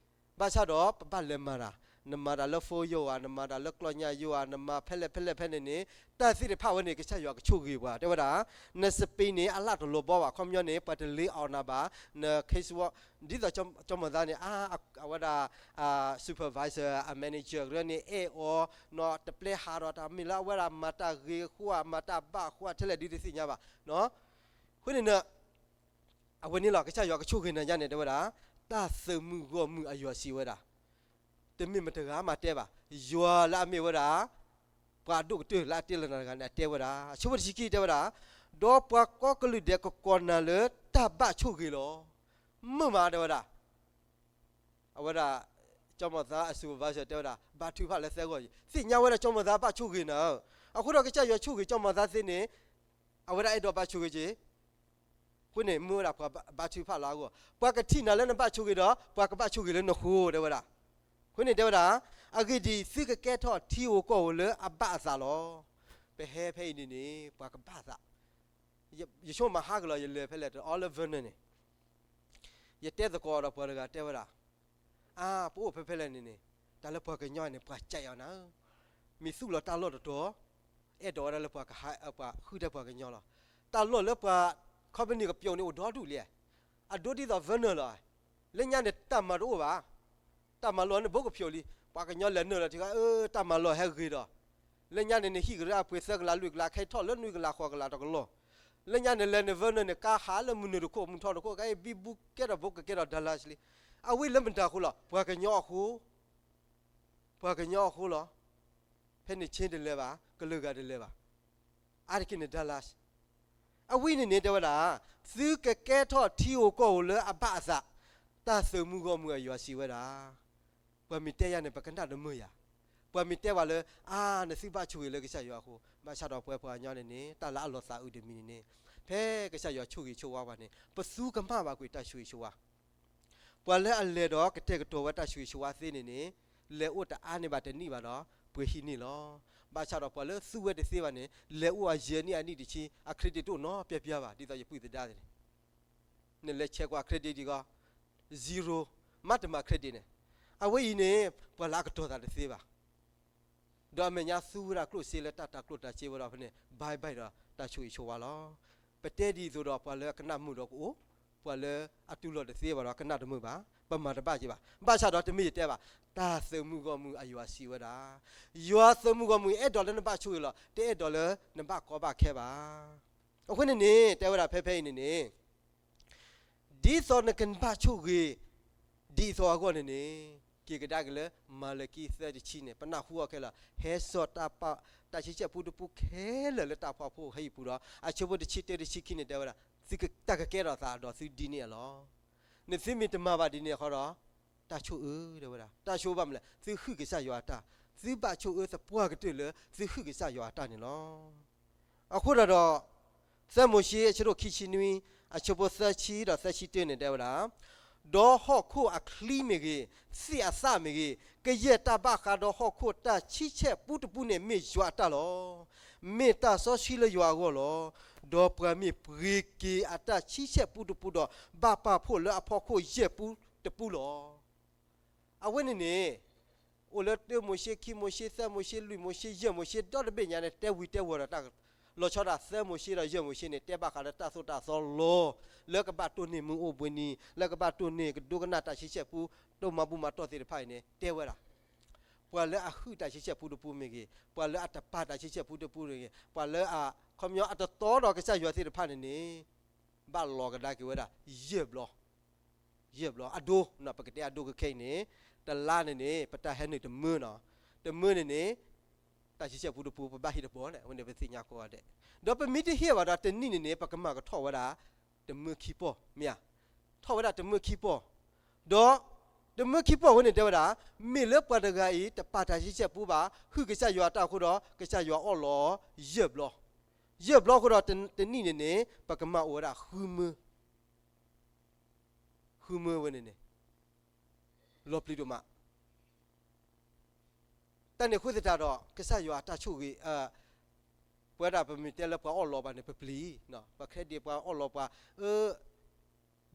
ဘၣ်ဆၣ်ဒီးပဘၣ်လဲၤမၤတၢ်, နမၤတၢ်လၢ phone ယိာ်ဧါ, နမၤတၢ်လၢကျီညၣ်ယိာ်ဧါ, နမၤဖဲလဲၣ်ဖဲလဲၣ်ဖဲန့ၣ်န့ၣ်, တၢ်သ့ၣ်တဖၣ်ဝဲန့ၣ် ကစၢ်ယွၤကဆိၣ်ဂ့ၤပှၤ တဲဝဲဒၣ်, နစပံးန့ၣ် အလၣ်တလီၤဘှီဘၣ် ခီပညီန့ၣ် ပှၤတလ့အီၣ်နၤဘၣ်, န case work ဒ်သိးကၠီမီၤသါန့ၣ် အဝဲဒၣ် supervisor အ manager ကရၢန့ၣ် အဲၣ်အီၤ, နီၢ်တပျဲဟးဒီးတၢ်မ့ၢ်လၢအဝဲဒၣ်မၤတၢ်ဂ့ၤအဃိဧါ မၤတၢ်ဘၣ်အဃိဧါ ထဲလဲၣ်ဒုးတသ့ၣ်ညါဘၣ်. အဃိန့ၣ် အဝဲန့ၣ်လီၤ ကစၢ်ယွၤကဆိၣ်ဂ့ၤနၤယါန့ၣ် တဲဝဲဒၣ်, တၢ်သုးမုၢ်ဂီၢ်မုၢ်အယွၤစံးဝဲဒၣ်, တမ့ၢ်မတဂၤမၤတဲဘၣ်, ယွၤလၢအမ့ၢ်ဝဲဒၣ် ပှၤအဒိၣ်ကတၢၢ်လၢအတဲလၢနၤတဂၤန့ၣ် အတဲဝဲဒၣ်, အဆၢဖိတဆံခံတဲဝဲဒၣ်, ဒီးပှၤကိးကလုာ်ဒဲးကကိးနၤလၢတၢ်ဘၣ်ဆိၣ်ဂ့ၤလီၤ. မုာ်မးတဲဝဲဒၣ် အဝဲဒၣ် ကၠီမီၤသါအ supervisor တဲဝဲဒၣ် ဘါထုကဖၣ်လၢသၢဂီၢ်အံၤ သ့ၣ်ညါဝဲဒၣ်ကၠီမီၤသါဘၣ်ဆိၣ်ဂ့ၤနၤဧၢ, အဃိဒီးကစၢ်ယွၤဆိၣ်ဂ့ၤကၠီမီၤသါသ့န့ၣ် အဝဲဒၣ်အဲၣ်ဒိးဘၣ်ဆိၣ်ဂ့ၤက့ၤ, အဃိန့ၣ် မ့ၢ်ဝဲဒၣ်ပှၤဘါထုကဖၣ်လၢအဂီၢ်, ပှၤကထံၣ်နၤလၢနဘၣ်ဆိၣ်ဂ့ၤဒီး ပှၤကဘၣ်ဆိၣ်ဂ့ၤလၢနဃိ တဲဝဲဒၣ်. အဃိန့ၣ်တဲဝဲဒၣ်, အဂ့ၢ်ဒ်အံၤ, သုကကဲထီၣ်ထံဧိၤကီၢ်ဧိၤလၢအဘၣ်အသးလီၤ. ပဟဲဖဲအံၤန့ၣ်န့ၣ် ပှၤကဘၣ်သး, ယဆိကမိၣ်ဟးကလီၤ ယလဲၤဖဲလဲၣ်တအီလၢ Vernon န့ၣ် ယတဲသကိးဒီးပှၤတဂၤတဲဝဲဒၣ်, အါ ပအိၣ်ဖဲဖဲလဲၣ်န့ၣ်န့ၣ် တၢ်လၢပှၤကညီန့ၣ် ပှၤကဲးအီၤနၤဧၢ, မ့ၢ်သူၣ်လီၤတၢ်လီၢ်တတီၤ, အဲၣ်ဒိးဝဲဒၣ်လၢပှၤကဟး ပှၤဃုထၢပှၤကညီလီၤ. တၢ်လီၢ်လၢပှၤ company ကပျိးန့ၣ်အိၣ်ဒီဒူၣ်လံ, အဒိဒ်သိး Vernon လီၤ. လၢညါန့ၣ် တၢ်မၤတအိၣ်ဘၣ်, တၢ်မၤလီၢ်န့ၣ် ဘိကဖျိးလံ, ပှၤကညီလဲၤနုာ်လီၤထံဂၤ အၢ တၢ်မၤလီၢ်ဟဲဂ့ၤဒီး, လၢညါန့ၣ် နဟံၣ်ကရၢအပှ့ၤသၢကလးလွံၢ်ကလး ခဲထီၣ်လၢနွံကလးဃိးကလးတကလီၢ်, လၢညါန့ၣ် လဲၤန Vernon န့ၣ် ကါဟးလၢမုၢ်နုာ်တခိၣ် မုၢ်ထီၣ်တခိၣ် ကဲဘံဘူကဲထီၣ်ဘိကကဲထီၣ် Dallas လံ. အဝဲလၢမတၤအဃိလီၤ, ပှၤကညီအဃိ, ပှၤကညီအဃိလီၤ. ဖဲန့ၣ် Chin တလဲၤဘၣ်, ကလုာ်ဂၤတလဲၤဘၣ်, အါတက့ၢ်န့ၣ် Dallas အဝဲအံၤန့ၣ်န့ၣ် တဲဝဲဒၣ်, သုကကဲထီၣ်ထံဧိၤကီၢ်ဧိၤလၢအဘၣ်အသး, တၢ်သုးမုၢ်ဂီၢ်မုၢ်အယွၤစံးဝဲဒၣ်. ပှၤမ့ၢ်တဲယၤန့ၣ် ပကနၣ်တမုာ်ယၤ, ပှၤမ့ၢ်တဲဝဲလၢ အါ နသုဘၣ်ဆိၣ်ဂ့ၤလၢကစၢ်ယွၤအဃိ, ဘၣ်ဆၣ်ဒီးပဝဲပှၤကညီန့ၣ်န့ၣ် တၢ်လၢအလီၤသးအုးတမံၤန့ၣ်န့ၣ်, ဖဲကစၢ်ယွၤဆိၣ်ဂ့ၤဆိၣ်ဝါပှၤန့ၣ် ပသူကမၣ်ဘၣ်ကွံာ်တၢ်ဆိၣ်ဂ့ၤဆိၣ်ဝါ ပှၤလၢအလဲၤဒီးကတဲာ်ကတီၤဝဲတၢ်ဆိၣ်ဂ့ၤဆိၣ်ဝါသ့န့ၣ်န့ၣ်, လဲၤအိၣ်တအါန့ၢ်ဘၣ်တနံၣ်ဘၣ်ဒီး ပှ့ၤဟံးန့ၢ်လီၤ. ဘၣ်ဆၣ်ဒီးပှၤလၢသူဝဲတသ့ဘၣ်န့ၣ် လဲၤအိၣ်အယဲၢ်နံၣ်အနံၣ်တဆံ အcreditတအိၣ်နီတပျၢ်ပျၢ်ဘၣ် ဒ်သိးယပုၢ်သဒါသ့ၣ်န့ၣ်, နလဲၤဆဲးကွၢ် credit ဒံးဂီၢ် zero, မ့တမၤ credit န့ၣ်, အဝဲအံၤန့ၣ် ပှၤလၢအကတီၤသးတသ့ဘၣ် ဒီးအမဲာ်ညါသူဝဲဒၣ်ကျိၣ်စ့လၢတၢ်တၤကျိၣ်တၤစ့ဝဲဒီးဖဲန့ၣ် bye bye ဒီးတၢ်ဆိၣ်ဂ့ၤဆိၣ်ဝါလီၤ. ပတဲဒ်သိးဒီးပှၤလၢအကနၣ်မုာ်ဒီးကအိၣ်, ပှၤလၢအတူၢ်လိာ်တသ့ဘၣ်ဒီးကနၣ်တမုာ်ဘၣ်, ပမၤတဘၣ်က့ၤဘၣ်. ဘၣ်ဆၣ်ဒီးတမ့ၢ်ယတဲဘၣ်, တၢ်သုးမုၢ်ဂီၢ်မုၢ်အယွၤစံးဝဲဒၣ်, ယွၤသုးမုၢ်ဂီၢ်မုၢ်အဲၣ်ဒိးလၢနဘၣ်ဆိၣ်ဂ့ၤလီၤ, တအဲၣ်ဒိးလၢနဘၣ်ကီဘၣ်ခဲဘၣ်. အဃိန့ၣ်န့ၣ် တဲဝဲဒၣ်ဖဲဖဲအံၤန့ၣ်န့ၣ် ဒ်သိးနကဘၣ်ဆိၣ်ဂ့ၤ ဒ်သိးအဂီၢ်န့ၣ်န့ၣ်, က့ၤကဒါက့ၤလၢ မၤလကံ သၢ တဆံန့ၣ် ပနၢ်ဟူအီၤခဲလၢာ်, ဟဲစိာ်တၢ်ဆံဆဲၣ်ပူတပူခဲလၢာ်လၢတၢ်ဖီခိၣ်ဟဲယံၤပူၤဒီး အဆၢဖိတဆံတၢတဆံခံန့ၣ် တဲဝဲဒၣ်, သုကတၢ်ကကဲထီၣ်သးဒီးသုဒ်န့ၣ်အလီၢ်. နသုမ့ၢ်တမၤဘၣ်ဒ်န့ၣ်အဃိဒီး တၢ်ဆိၣ်အၢ တဲဝဲဒၣ်, တၢ်ဆိၣ်အၢဘၣ်မနုၤလဲၣ်, သုဟုၣ်ကစၢ်ယွၤအတၢ်, သုဘၣ်ဆိၣ်အၢသပှၢ်ကတၢၢ်လၢသုဟုၣ်ကစၢ်ယွၤအတၢ်န့ၣ်လီၤ. အဃိဒီးဒီး သၢမိၤၡ့ အဆၢဒိၣ်ခံဆံနွံ အဆၢဖိသၢဆံဒီးသၢဆံတၢန့ၣ် တဲဝဲဒၣ်, ဒီးဟီၣ်ခိၣ်အချံမ့ၢ်ဂ့ၤ, သ့ၣ်အသၣ်မ့ၢ်ဂ့ၤ, ကယဲၢ်တၢ်ဘၣ်ဃးဒီးဟီၣ်ခိၣ်တၢ်ဆံဆဲၣ်ပူတပူန့ၣ် မ့ၢ်ယွၤအတၢ်လီၤ. မ့ၢ်တၢ်စီဆှံလၢယွၤအဂီၢ်လီၤ. ဒီးပှၤမ့ၢ်ပှ့ၤက့ၤအတၢ်ဆံဆဲၣ်ပူတပူဒီး ဘၣ်ပာ်ဖှိၣ်လၢအဖီခိၣ်ယဲၢ်ပူတပူလီၤ. အဝဲန့ၣ်န့ၣ် အိၣ်လၢတၢမိၤၡ့ ခံမိၤၡ့ သၢမိၤၡ့ လွံၢ်မိၤၡ့ ယဲၢ်မိၤၡ့ ဒီတဘ့ၣ်ညါန့ၣ် တဲဝံၤတဲဝီၤဒီးတၢ်, လီၤဆီဒၣ် သၢမိၤၡ့ဒီးယဲၢ်မိၤၡ့န့ၣ် တဲဘၣ်ဃးလၢတၢ်သိၣ်တၢ်သီလီၤ. လၢကဘၣ်တိၢ်န့ၢ်မုၢ်အိၣ်ဘှံးနံၤ, လၢကဘၣ်တိၢ်န့ၢ်ကဒိကနၣ်တၢ်ဆံဆဲၣ်ပူ တၢ်မၤဘူၣ်မၤတီၢ်သ့ၣ်တဖၣ်အံၤန့ၣ် တဲဝဲဒၣ် ပှၤလၢအဟုၣ်တၢ်ဆံဆဲၣ်ပူတပူမ့ၢ်ဂ့ၤ, ပှၤလၢအတပာ်တၢ်ဆံဆဲၣ်ပူတပူမ့ၢ်ဂ့ၤ, ပှၤလၢအ, ခီပညီအတတီဒီးကစၢ်ယွၤသ့ၣ်တဖၣ်န့ၣ်န့ၣ်, ဘၣ်လီၤကဒါက့ၤဝဲဒၣ် ယဲၢ်ဘျီ, ယဲၢ်ဘျီအဒိ, ပကတဲအဒိကခဲအံၤန့ၣ်, တလါန့ၣ်န့ၣ် ပတၢ်ဟဲနုာ်တမၢနီၤ, တမၢန့ၣ်န့ၣ် တၢ်ဆံဆဲၣ်ပူတပူ ပဘၣ်ဟ့ၣ်တဘျီန့ၣ် အဝဲန့ၣ်ပသ့ၣ်ညါကိးဂၤဒဲး, ဒီးပမ့ၢ်တဟ့ၣ်ဘၣ်ဒီးတနံၣ်န့ၣ်န့ၣ် ပကမၤကထီၣ်ဝဲဒၣ် တမၢခံပီၢ်, မ့ၢ်ဧါ, ထီၣ်ဝဲဒၣ်တမၢခံပီၢ်, ဒီး တမၢခံပီၢ်ဝဲန့ၣ်တဲဝဲဒၣ်, မ့ၢ်လၢပှၤတဂၤအံၤ တပာ်တၢ်ဆံဆဲၣ်ပူဘၣ်, ဟုၣ်ကစၢ်ယွၤအတၢ်အဃိဒီး ကစၢ်ယွၤအီၣ်လီၤ ယဲၢ်ဘျီ, ယဲၢ်ဘျီအဃိဒီး တနံၣ်န့ၣ်န့ၣ် ပကမၤအိၣ်ဝဲဒၣ်ဃုမၢ ဃုမၢဝဲန့ၣ်န့ၣ် လီၤပျံၤဒိၣ်မး, တၢ်န့ၣ်အဃိသတးဒီး ကစၢ်ယွၤအတၢ်ဆိၣ်ဂ့ၤ, ပဝဲဒၣ်ပမ့ၢ်တဲလၢပှၤအီၣ်လီၤပှၤန့ၣ် ပပျံၤ, ပ credit ပှၤအီၣ်လီၤပှၤ, ဒ်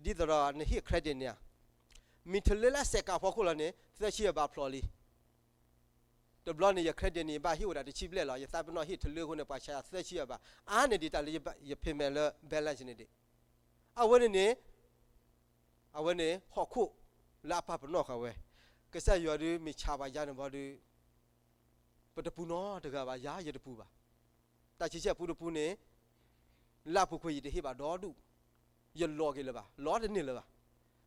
သိးဒီးနဟ့ၣ် credit န့ၣ်ဧါ, မ့ၢ်ထလၢလၢအစဲးကးဖီခိၣ်လီၤန့ၣ် သၢဆံအဘၣ်ဖျိးလံ တဘျီန့ၣ် ယ credit န့ၣ် ယဘၣ်ဟ့ၣ်ဝဲဒၣ်တဆံဘျဲၣ်လီၤ, ယသးပ့ၤနီၣ်ဟ့ၣ်ထလၢအဃိန့ၣ် ပှၤဆါသၢဆံအဘၣ်, အါန့ၢ်ဒံးတၢ်လၢယ payment လၢ balance န့ၣ်ဒံး, အဝဲန့ၣ်န့ၣ်, အဝဲန့ၣ် ဟီၣ်ခိၣ်လၢအပာ်ပနီၣ်ဃာ်ဝဲ, ကစၢ်ယွၤဒုးမ့ၢ်ဆါပှၤယါန့ၣ်ဘီဒုး ပတပူၤနီတဂၤဘၣ်, ယၤယတပူၤဘၣ်, တၢ်ဆံဆဲၣ်ပူတပူန့ၣ် လၢအပူၤကွံာ်ယတဟ့ၣ်ဘၣ်ဒီဒူၣ်, ယလီၤက့ၤလၢၤဘၣ်, လီၤတန့ၢ်လၢၤဘၣ်,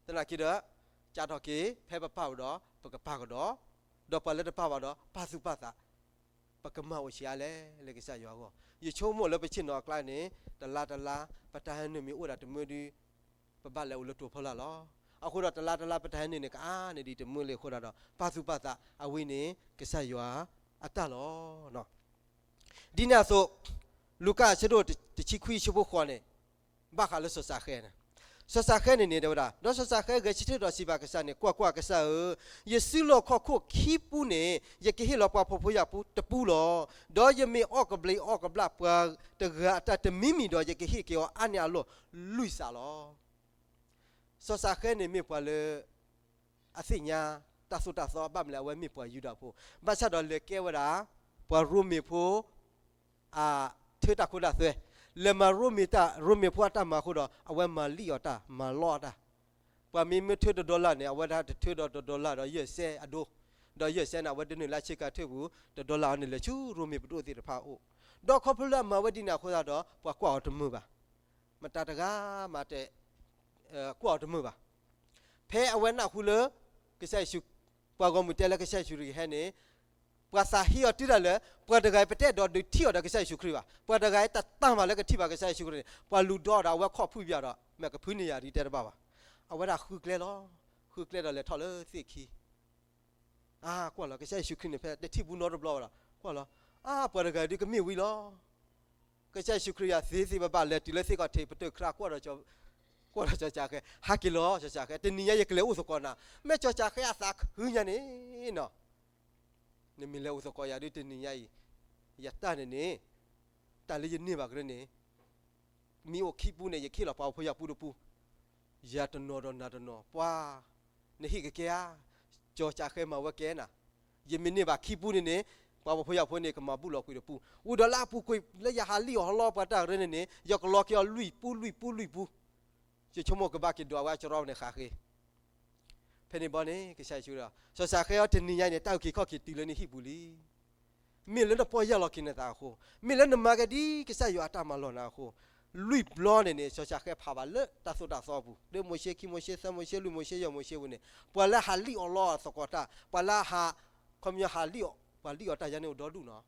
သနာ်က့ဒီး ကၢ်ထီၣ်က့ၤ ဖဲပပာ်ဝဲဒီး ပကပာ်ကဒီး, ဒီးပှၤလၢတပာ်ဘၣ်ဒီး ပာ်သူၣ်ပာ်သး, ပကမၤအိၣ်ဆံးအါလဲၣ်လၢကစၢ်ယွၤအဂီၢ်, ယဆိကမိၣ်လၢပဆ့ၣ်နီၤအကျါန့ၣ် တလါတလါ ပတၢ်ဟဲနုာ်မ့ၢ်အိၣ်ဒၣ်တမၢဒုး ပဘၣ်လဲၤအိၣ်လၢတိၤဖီလာ်လီၤ, အဃိဒီးတလါတလါပတၢ်ဟဲနုာ်န့ၣ် ကအါန့ၢ်ဒံးတမၢလံအဃိဒီး ပာ်သူၣ်ပာ်သး အဝဲန့ၣ် ကစၢ်ယွၤအတၢ်လီၤ. ဒ်န့ၣ်အသိး လူၤကၣ်အဆၢဒိၣ်တဆံခွံ အဆၢဖိဃိးန့ၣ် ဘၣ်ဃးလၢစီၤစးဃဲန့ၣ်, စီၤစးဃဲန့ၣ်န့ၣ် တဲဝဲဒၣ်, ဒီးစီၤစးဃဲဂဲၤဆၢထၢၣ်ဒီးစံးဘၣ်ကစၢ်န့ၣ်, ကွၢ်ကွၢ်, ကစၢ်ဧၢ, ယစုလီၢ်ခီၣ်ခိၣ်ခံပူန့ၣ် ယကဟ့ၣ်လီၤပှၤဖှီၣ်ဖိယာ်ဖိတပူလီၤ. ဒီးယမ့ၢ်အီၣ်ကဘျံးအီၣ်ကဘျၣ်ပှၤတဂၤအတၢ်တမံၤမံၤဒီး ယကဟ့ၣ်က့ၤအီၤအါန့ၢ်အလီၢ်လွံၢ်စးလီၤ. စီၤစးဃဲန့ၣ်မ့ၢ်ပှၤလၢ အသ့ၣ်ညါတၢ်သိၣ်တၢ်သီ ဘၣ်မနုၤလဲၣ် အဝဲမ့ၢ်ပှၤယူဒၤဖိ, ဘၣ်ဆၣ်ဒီးလဲၤကဲဝဲဒၣ် ပှၤရိမ့ၤဖိ အထၢတၢ်ခိတၢ်သွဲ, လဲၤမၤရိမ့ၤတၢ် ရိမ့ၤဖိအတၢ်မၤအဃိဒီး အဝဲမၤလံၣ်အီၤတၢ် မၤလီအီၤတၢ်, ပှၤမ့ၢ်မၢထၢတဒီလၣ်န့ၣ် အဝဲဒၣ်တထၢဒီးတဒီလၣ်ဒီးယဲၢ်စဲအဒိ, ဒီးယဲၢ်စဲန့ၣ် အဝဲဒၣ်နုာ်လၢဆ့ကၤထၢၣ်ပူၤ တဒီလၣ်အီၤန့ၣ် လဲၤဆူရိမ့ၤပဒိၣ်သ့ၣ်တဖၣ်အအိၣ်, ဒီးခီဖျိလၢအမၤဝဲဒ်န့ၣ်အဃိသတးဒီး ပှၤကွၢ်အီၤတမုာ်ဘၣ်, မတၤတဂၤမးတဲ ကွၢ်အီၤတမုာ်ဘၣ်. ဖဲအဝဲနၢ်ဟူလၢ ကစၢ်ယ့ၣ်ၡူး ပှၤဂီၢ်မုၢ်တဲလၢကစၢ်ယ့ၣ်ၡူးတဂ့ၤဟဲန့ၣ်, ပှၤသးဟ့အီၤတုၤဒၣ်လဲာ်, ပှၤတဂၤအံၤ ပတအဲၣ်ဒိးဒုးထံၣ်အီၤဒီးကစၢ်ယ့ၣ်ၡူးခရံာ်ဘၣ်, ပှၤတဂၤအံၤ တတၢ်မၤလၢကထံၣ်ဘၣ်ကစၢ်ယ့ၣ်ၡူးခရံာ်န့ၣ် ပှၤလူၤဒီးဒီးအဝဲခီၣ်ဖုၣ်ပယီၤဒီး မ့ၢ်ကဖုန့ၢ်ယၤဒ်တဲတဘၣ်ဘၣ်. အဝဲဒၣ်ဃုကျဲလီၤ, ဃုကျဲဒီးလဲၤထီၣ်လၢသ့ၣ်ခံ အါ ကွၢ်လီၤ ကစၢ်ယ့ၣ်ၡူးခရံာ်န့ၣ် ဖဲတထံၣ်ဘူးနီတဘျီဘၣ်ဒီး ကွၢ်လီၤ, အါ ပှၤတဂၤဒုးကမ့ၢ်ဝံၤလီၤ. ကစၢ်ယ့ၣ်ၡူးခရံာ်ယၤသ့သ့ဘၣ်ဘၣ် လဲၤတုၤလၢသ့ၣ်ခီၣ်ထံး ပတုာ်ခရါကွၢ်ဒီး ကွၢ်ဒီးစီၤစၢ်ဃဲ, ဟးက့ၤလီၤ စီၤစၢ်ဃဲ, တနံၤညါယကလဲၤအိၣ်သကိးနၤ, မ့ၢ်စီၤစၢ်ဃဲအသးခုညါန့ၣ်နီၤ, နမ့ၢ်လဲၤအိၣ်သကိးယၤဒုးတနံၤညါအံၤ, ယတၢ်န့ၣ်န့ၣ်, တၢ်လၢယန့ၢ်ဘၣ်ကရၢန့ၣ် မ့ၢ်အိၣ်ခံပူန့ၣ် ယခ့လီၤပှၤဖိယာ်ပူတပူ, ယၤတနီၤဒီးနၤတနီၤ, ပှၤ, နဟ့ၣ်ကကဲဧါ, စီၤစၢ်ဃဲမၤဝဲကဲနၤ, ယမ့ၢ်န့ၢ်ဘၣ်ခံပူန့ၣ်န့ၣ်, ပှၤဖိယာ်ဖိန့ၣ် ကမၤဘူၣ်လီၤကွံာ်တပူ, အိၣ်ဒီးလၢအပူၤကွံာ်လၢယဟးလံၣ်အီၤဟီလီၤပှၤတၢ်ရၢန့ၣ်န့ၣ် ယကလီၤက့ၤအီၤလွံၢ်ပူလွံၢ်ပူလွံၢ်ပူ, ယဆိကမိၣ်ကဘၣ်က့ၤဒွးဝဲအစရီန့ၣ်ဃးဃ့ ဖဲန့ၣ်ဘီန့ၣ် ကစၢ်ယ့ၣ်ၡူးဒီး စီၤစၢ်ဃဲအီၤတနံၤညါအံၤန့ၣ် တၢ်အုၣ်က့ၤခီၣ်က့ၤတုၤလၢနဟံၣ်ပူၤလံ. မ့ၢ်လၢနပီၢ်ယၢ်လီၤက့ၤနသးအဃိ, မ့ၢ်လၢနမၤကဒ်ကစၢ်ယွၤအတၢ်မၤလိာ်နၤအဃိ, လွံၢ်ဘျီန့ၣ်န့ၣ် စီၤစၢ်ဃဲဖးဘၣ်လၢတၢ်သိၣ်တၢ်သီအပူၤ, တၢမိၤၡ့ ခံမိၤၡ့ သၢမိၤၡ့ လွံၢ်မိၤၡ့ ယဲၢ်မိၤၡ့ပူၤန့ၣ်, ပှၤလၢဟးလံၣ်အီၤလီၤသကိးတၢ်, ပှၤလၢဟး, ခီပညီဟးလံၣ်အီၤ, ပှၤလံၣ်အီၤတၢ်ယါန့ၣ်အိၣ်ဒီဒူၣ်နီၤ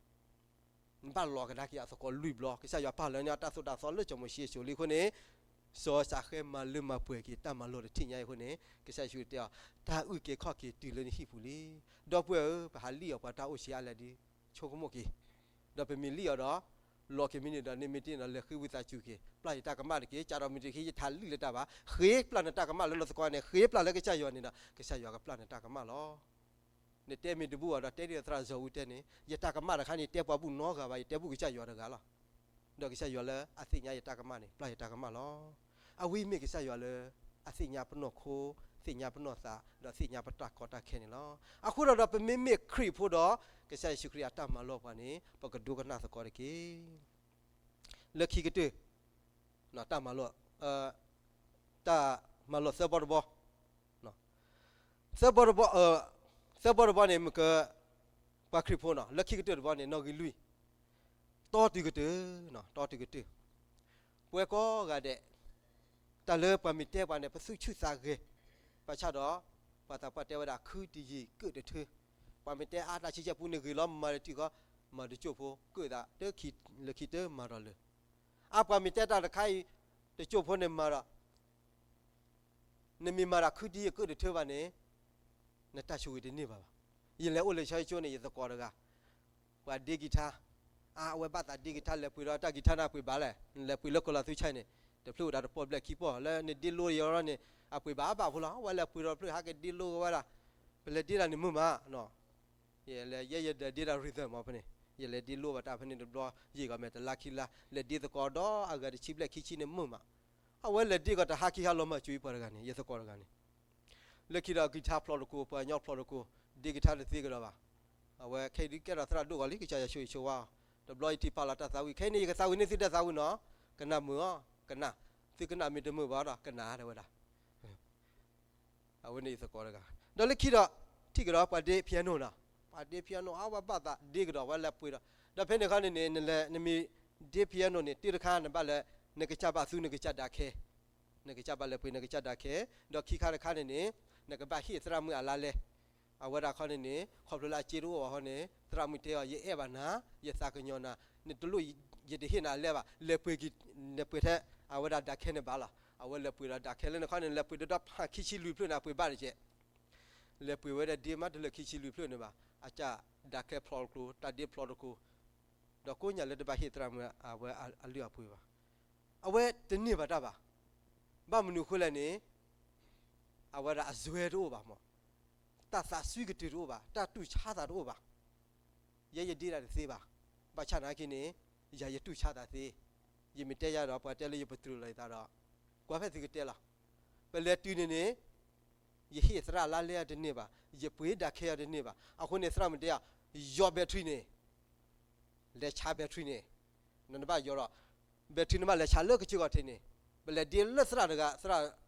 နဘၣ်လီၤကဒါက့ၤအသကိးလွံၢ်ဘျီ, ကစၢ်ယွၤပာ်လီၤန့ၢ်အတၢ်သိၣ်တၢ်သီလၢစီၤမိၤၡ့အစိၤလံအဃိန့ၣ်, စီၤစၢ်ဃဲမၤလၢမၤပှဲၤက့ၤတၢ်မၤလိာ်တထံၣ်ညါအံၤအဃိန့ၣ် ကစၢ်ယ့ၣ်ၡူးတဲအီၤ, တၢ်အုၣ်က့ၤခီၣ်က့ၤတုၤလၢနဟံၣ်ပူၤလံ. ဒီပုၢ်ဝဲၢ်ဧၢ, ပဟးလံၣ်အီၤပှၤတၢ်အိၣ်ဆံးအါလဲၣ်ဒီး, ဆိကမိၣ်က့ၤ, ဒီးပမ့ၢ်လံၣ်အီၤဒီး, လီၤက့ၤမံန့ၣ်ဒီး န့ၢ်မ့ၢ်တ့ၢ်ဒီး လဲၤဃ့ဝံသးစူၤက့ၤ, ပျၢ်ယတၢ်ကမၣ်တက့ၢ်, ကးဒီးမ့ၢ်တခ့ ယထးလံၣ်လၢတၢ်ဘၣ်, ဃ့ပျၢ်နတၢ်ကမၣ်လၢနသကိးန့ၣ်, ဃ့ပျၢ်လၢကစၢ်ယွၤန့ၣ်ဒီး ကစၢ်ယွၤကပျၢ်နတၢ်ကမၣ်လီၤ. နတဲမ့ၢ်တဘူၣ်အီၤဒီး တဲဒ်သိးသရၣ်စီၤအူတဲန့ၣ်, ယတၢ်ကမၣ်တခါန့ၣ် ယတဲပှၤဘူၣ်နီတဂၤဘၣ်, ယတဲဘူၣ်ကစၢ်ယွၤတဂၤလီၤ. ဒီးကစၢ်ယွၤလၢအသ့ၣ်ညါယတၢ်ကမၣ်န့ၣ် ပျၢ်ယတၢ်ကမၣ်လီၤ. အဝဲမ့ၢ်ကစၢ်ယွၤလၢအသ့ၣ်ညါပနီၢ်ခိ, သ့ၣ်ညါပနီၢ်သး, ဒီးသ့ၣ်ညါပတၢ်ကီတၢ်ခဲန့ၣ်လီၤ. အဃိဒီး ဒီးပမ့မ့ၢ်ခရံာ်ဖိဒီး ကစၢ်ယ့ၣ်ၡူးခရံာ်အတၢ်မၤလိာ်ပှၤန့ၣ် ပကဒိကနၣ်သကိးတက့ၢ်. လၢခံကတၢၢ်, တၢ်မၤလိာ်, တၢ်မၤလိာ်သၢဘီတဘီ, သၢဘီတဘီ, သၢဘီတဘီန့ၣ် မ့ၢ်က, ပှၤခရံာ်ဖိနီၤ လၢခံကတၢၢ်တဘီန့ၣ် နီၣ်ဂံၢ်လွံၢ်, တီတုၤကတၢၢ်, တီတုၤကတၢၢ်, ပဝဲကိးဂၤဒဲး, တၢ်လၢပှၤမ့ၢ်တဲပှၤန့ၣ် ပသူၣ်ဆူၣ်သးဂဲၤ, ဘၣ်ဆၣ်ဒီး, ပှၤသးပှၢ်တဲဝဲဒၣ် ခုတယံာ်ကၢၣ်တထၢ, ပှၤမ့ၢ်တဲအါတၢ်ဆံဆဲပူန့ၣ်ဂ့ၤလီၤ မၤတထံၣ်ဃီ, မၤတကၠိၢ်ဖိကၢၣ်သး တခံလၢခံတမၤဒီးလၢ, အပှၤမ့ၢ်တဲတၢ်တခါအံၤ, တကၠိၢ်ဖိန့ၣ်မၤဒီး နမ့ၢ်မၤတၢ်ခုတယံာ်ကၢၣ်တထၢဘၣ်န့ၣ်, နတၢ်ဆိၣ်ဂ့ၤတန့ၢ်ဘၣ်ဘၣ်. ယလဲၤအိၣ်လၢဆၢကၠိန့ၣ် ယသကိးတဂၤ, ပှၤဒ့ကံၤထါ, အဝဲဘၣ်သးဒ့ကံၤထါ လဲၤပှ့ၤဒီးတၢ်ကံၤထါန့ၣ် အပှ့ၤဘၣ်လဲၣ်, နလဲၤပှ့ၤလၢကီၢ်လီၤသူဆါန့ၣ်, တဖျၢၣ်ဝဲဒၣ်တပီၢ်ဘျဲၣ်ခံပီၢ် လၢနဒ့လိယီၤန့ၣ်, အပှ့ၤဘၣ်ဘၣ်ဖိလီၤ. အဝဲလဲၤပှ့ၤဒီးတဖျၢၣ် ဟဲက့ၤဒ့လိဝဲဒၣ်, ပလဲၤဒ့တၢ်န့ၣ်မုာ်မး, ယလဲၤယဲယဒၢးဒ့တၢ် rhythm မးဖဲန့ၣ်, ယလဲၤဒ့လိဘၣ်တၢ်ဖဲန့ၣ်တဘျီ, ယံာ်ဂီၤမဲာ်တလါခံလါ, လဲၤဒ့သကိးဒီးအဂၤတဆံဘျဲၣ်ခံဆံန့ၣ်မုာ်မး. အဝဲလဲၤဒ့ကီးတဟါခံဟါလီၤမၢ်ကွံာ်အံၤ ပှၤတဂၤန့ၣ် ယသကိးတဂၤန့ၣ် လၢခံဒီးကံၤထါဖျိးတကိး ပှၤကညီဖျိးတကိး, ဒ့ကံၤထါတသ့ကဒီးဘၣ်. အဝဲခဲအံၤဒုးကဲထီၣ်သရၣ်ဒိၣ်ဂီၤလံ ကစၢ်ယွၤဆိၣ်ဂ့ၤဆိၣ်ဝါအီၤ, တဘျီယထံၣ်ဖးလီၤတၢ်သးဝံၣ် ခဲအံၤန့ၣ် ယကသးဝံၣ်န့ၢ်သုတၢ်သးဝံၣ်နီၤ, ကနၣ်မုာ်အီၤ, ကနၣ်, သုကနၣ်မ့ၢ်တမုာ်ဘၣ်ဒီး ကနၣ်တဲဝဲဒၣ် အဝဲန့ၣ်ယသကိးတဂၤ, ဒီးလၢခံဒီး, ထံၣ်ကဒီးပှၤဒ့ piano နီၤ, ပှၤဒ့ piano အဝဲဘၣ်သးဒ့ကဒီးဝဲလဲၤပှ့ၤဒီး, ဒီးဖဲန့ၣ်ခါန့ၣ်န့ၣ် နလဲၤ နမ့ၢ်ဒ့ piano န့ၣ် တၢ်တခါနဘၣ်လဲၤ, နကစၢ်ဘၣ်သူ နကစၢ်ဒၣ်ခဲ, နကစၢ်ဘၣ်လဲၤပှ့ၤ နကစၢ်ဒၣ်ခဲ, ဒီးခံခါတခါန့ၣ်န့ၣ်, နကဘၣ်ဟ့ၣ်သရၣ်မုၣ်အလါလဲ, အဝဲဒၣ်ခီန့ၣ်န့ၣ် ခီဖျိလၢအစ့တအိၣ်ဘၣ်ခီန့ၣ် သရၣ်မုၣ်တဲအီၤ ယအဲၣ်ဘၣ်နၤ, ယသးကညီၤနၤ, နတလိၣ်ယတဟ့ၣ်နၤအလါဘၣ်, လဲၤပှ့ၤက့ၤ, လဲၤပှ့ၤထဲ, အဝဲဒၣ်ဒၣ်ခဲန့ၣ်ဘၣ်လီၤ. အဝဲလဲၤပှ့ၤဒီးဒၣ်ခဲလၢနခီန့ၣ် လဲၤပှ့ၤဒီးဒီးဖးခံဆံလွံၢ်ဖျၢၣ်န့ၣ် အပှ့ၤဘၣ်တကဲး, လဲၤပှ့ၤဝဲဒၣ်ဒ့မးတလၢခံဆံလွံၢ်ဖျၢၣ်န့ၣ်ဘၣ်, အကစၢ်ဒၣ်ခဲဖျိးတကိး တၢ်ဒ့ဖျိးတကိး, ဒီးကိးညါလၢတဘၣ်ဟ့ၣ်သရၣ်မုၣ်အဝဲအလုၢ်အပှ့ၤဘၣ်, အဝဲတန့ၢ်ဘၣ်တၢ်ဘၣ်, ဘၣ်မနုၤအဃိလဲၣ်န့ၣ်, အဝဲဒၣ်အစွဲတအိၣ်ဘၣ်မး, တၢ်သးစွံကတုာ်တအိၣ်ဘၣ်, တၢ်တူၢ်ဆါသးတအိၣ်ဘၣ်. ယဲယဒ့တၢ်တသ့ဘၣ်, ဘၣ်ဆၣ်နာ်က့န့ၣ်, ယၤယတူၢ်ဆါသးသ့, ယမ့ၢ်တဲယၤဒီး ပှၤတဲလၢယပတြူးလီၤယသးဒီး, ကွၢ်ဖဲသုကတဲလီၤ. ပလဲၤတုၤန့ၣ်န့ၣ်, ယဟ့ၣ်သရၣ်လါလဲအီၤတန့ၢ်ဘၣ်, ယပှ့ၤဒၣ်ခဲအီၤတန့ၢ်ဘၣ်, အဃိန့ၣ်သရၣ်မုၣ်တဲအီၤ, ယီၤ battery န့ၣ်, လဲၤဆါ battery န့ၣ်, နဘၣ်ယီၤဒီး, battery နဘၣ်လဲၤဆါလၢကစၢၢ်ခီၣ်ထံးန့ၣ်, ပလဲၤဒ့လၢသရၣ်တဂၤ, သရၣ်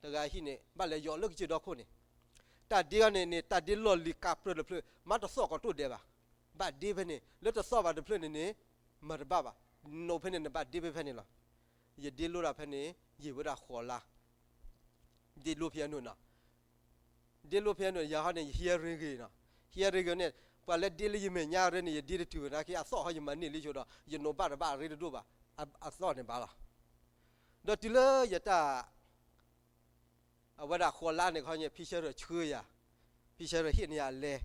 တဂၤဟံၣ်န့ၣ် ဘၣ်လဲၤယီၤလၢကစၢၢ်ဒီခိၣ်န့ၣ်, တၢ်ဒ့အီၤန့ၣ်န့ၣ် တၢ်ဒ့လီၢ်လံၤကးပြၢတဖျၢၣ် မၤတသီၣ်ကီးတိၢ်ဒဲးဘၣ်, ဘၣ်ဒ့ဖဲန့ၣ် လၢတသီၣ်ဘၣ်တဖျၢၣ်န့ၣ်န့ၣ်, မၤတဘၣ်ဘၣ်, နအိၣ်ဖဲန့ၣ် နဘၣ်ဒ့ဖဲဖဲန့ၣ်လီၤ. ယဒ့လိတၢ်ဖဲန့ၣ် ယံာ်ဝဲဒၣ်ဃိးလါ, ဒ့လိ piano နီၤ, ဒ့လိ piano ယၤဟီန့ၣ် ယ hearing ဂ့ၤနီၤ, hearing ဂ့ၤန့ၣ်, ပှၤလၢဒ့လၢယမဲာ်ညါရၢန့ၣ် ယဒ့တတုၤဘၣ်နာ်က့ အသီၣ်ဟီယမၤန့ၢ်လံဆိဒီး ယနိးဘၣ်တဘၣ်အရ့တဒိၣ်ဘၣ်, အသီၣ်န့ၣ်ဘၣ်လီၤ. ဒီးတုၤလၢယတၢ် အဝဲဒၣ်ဃိးလါန့ၣ်ခီ ဖံဆၢထၢၣ်ဆှၢယၤ, ဖံဆၢထၢၣ်ဟ့ၣ်န့ၢ်ယၤအလဲ,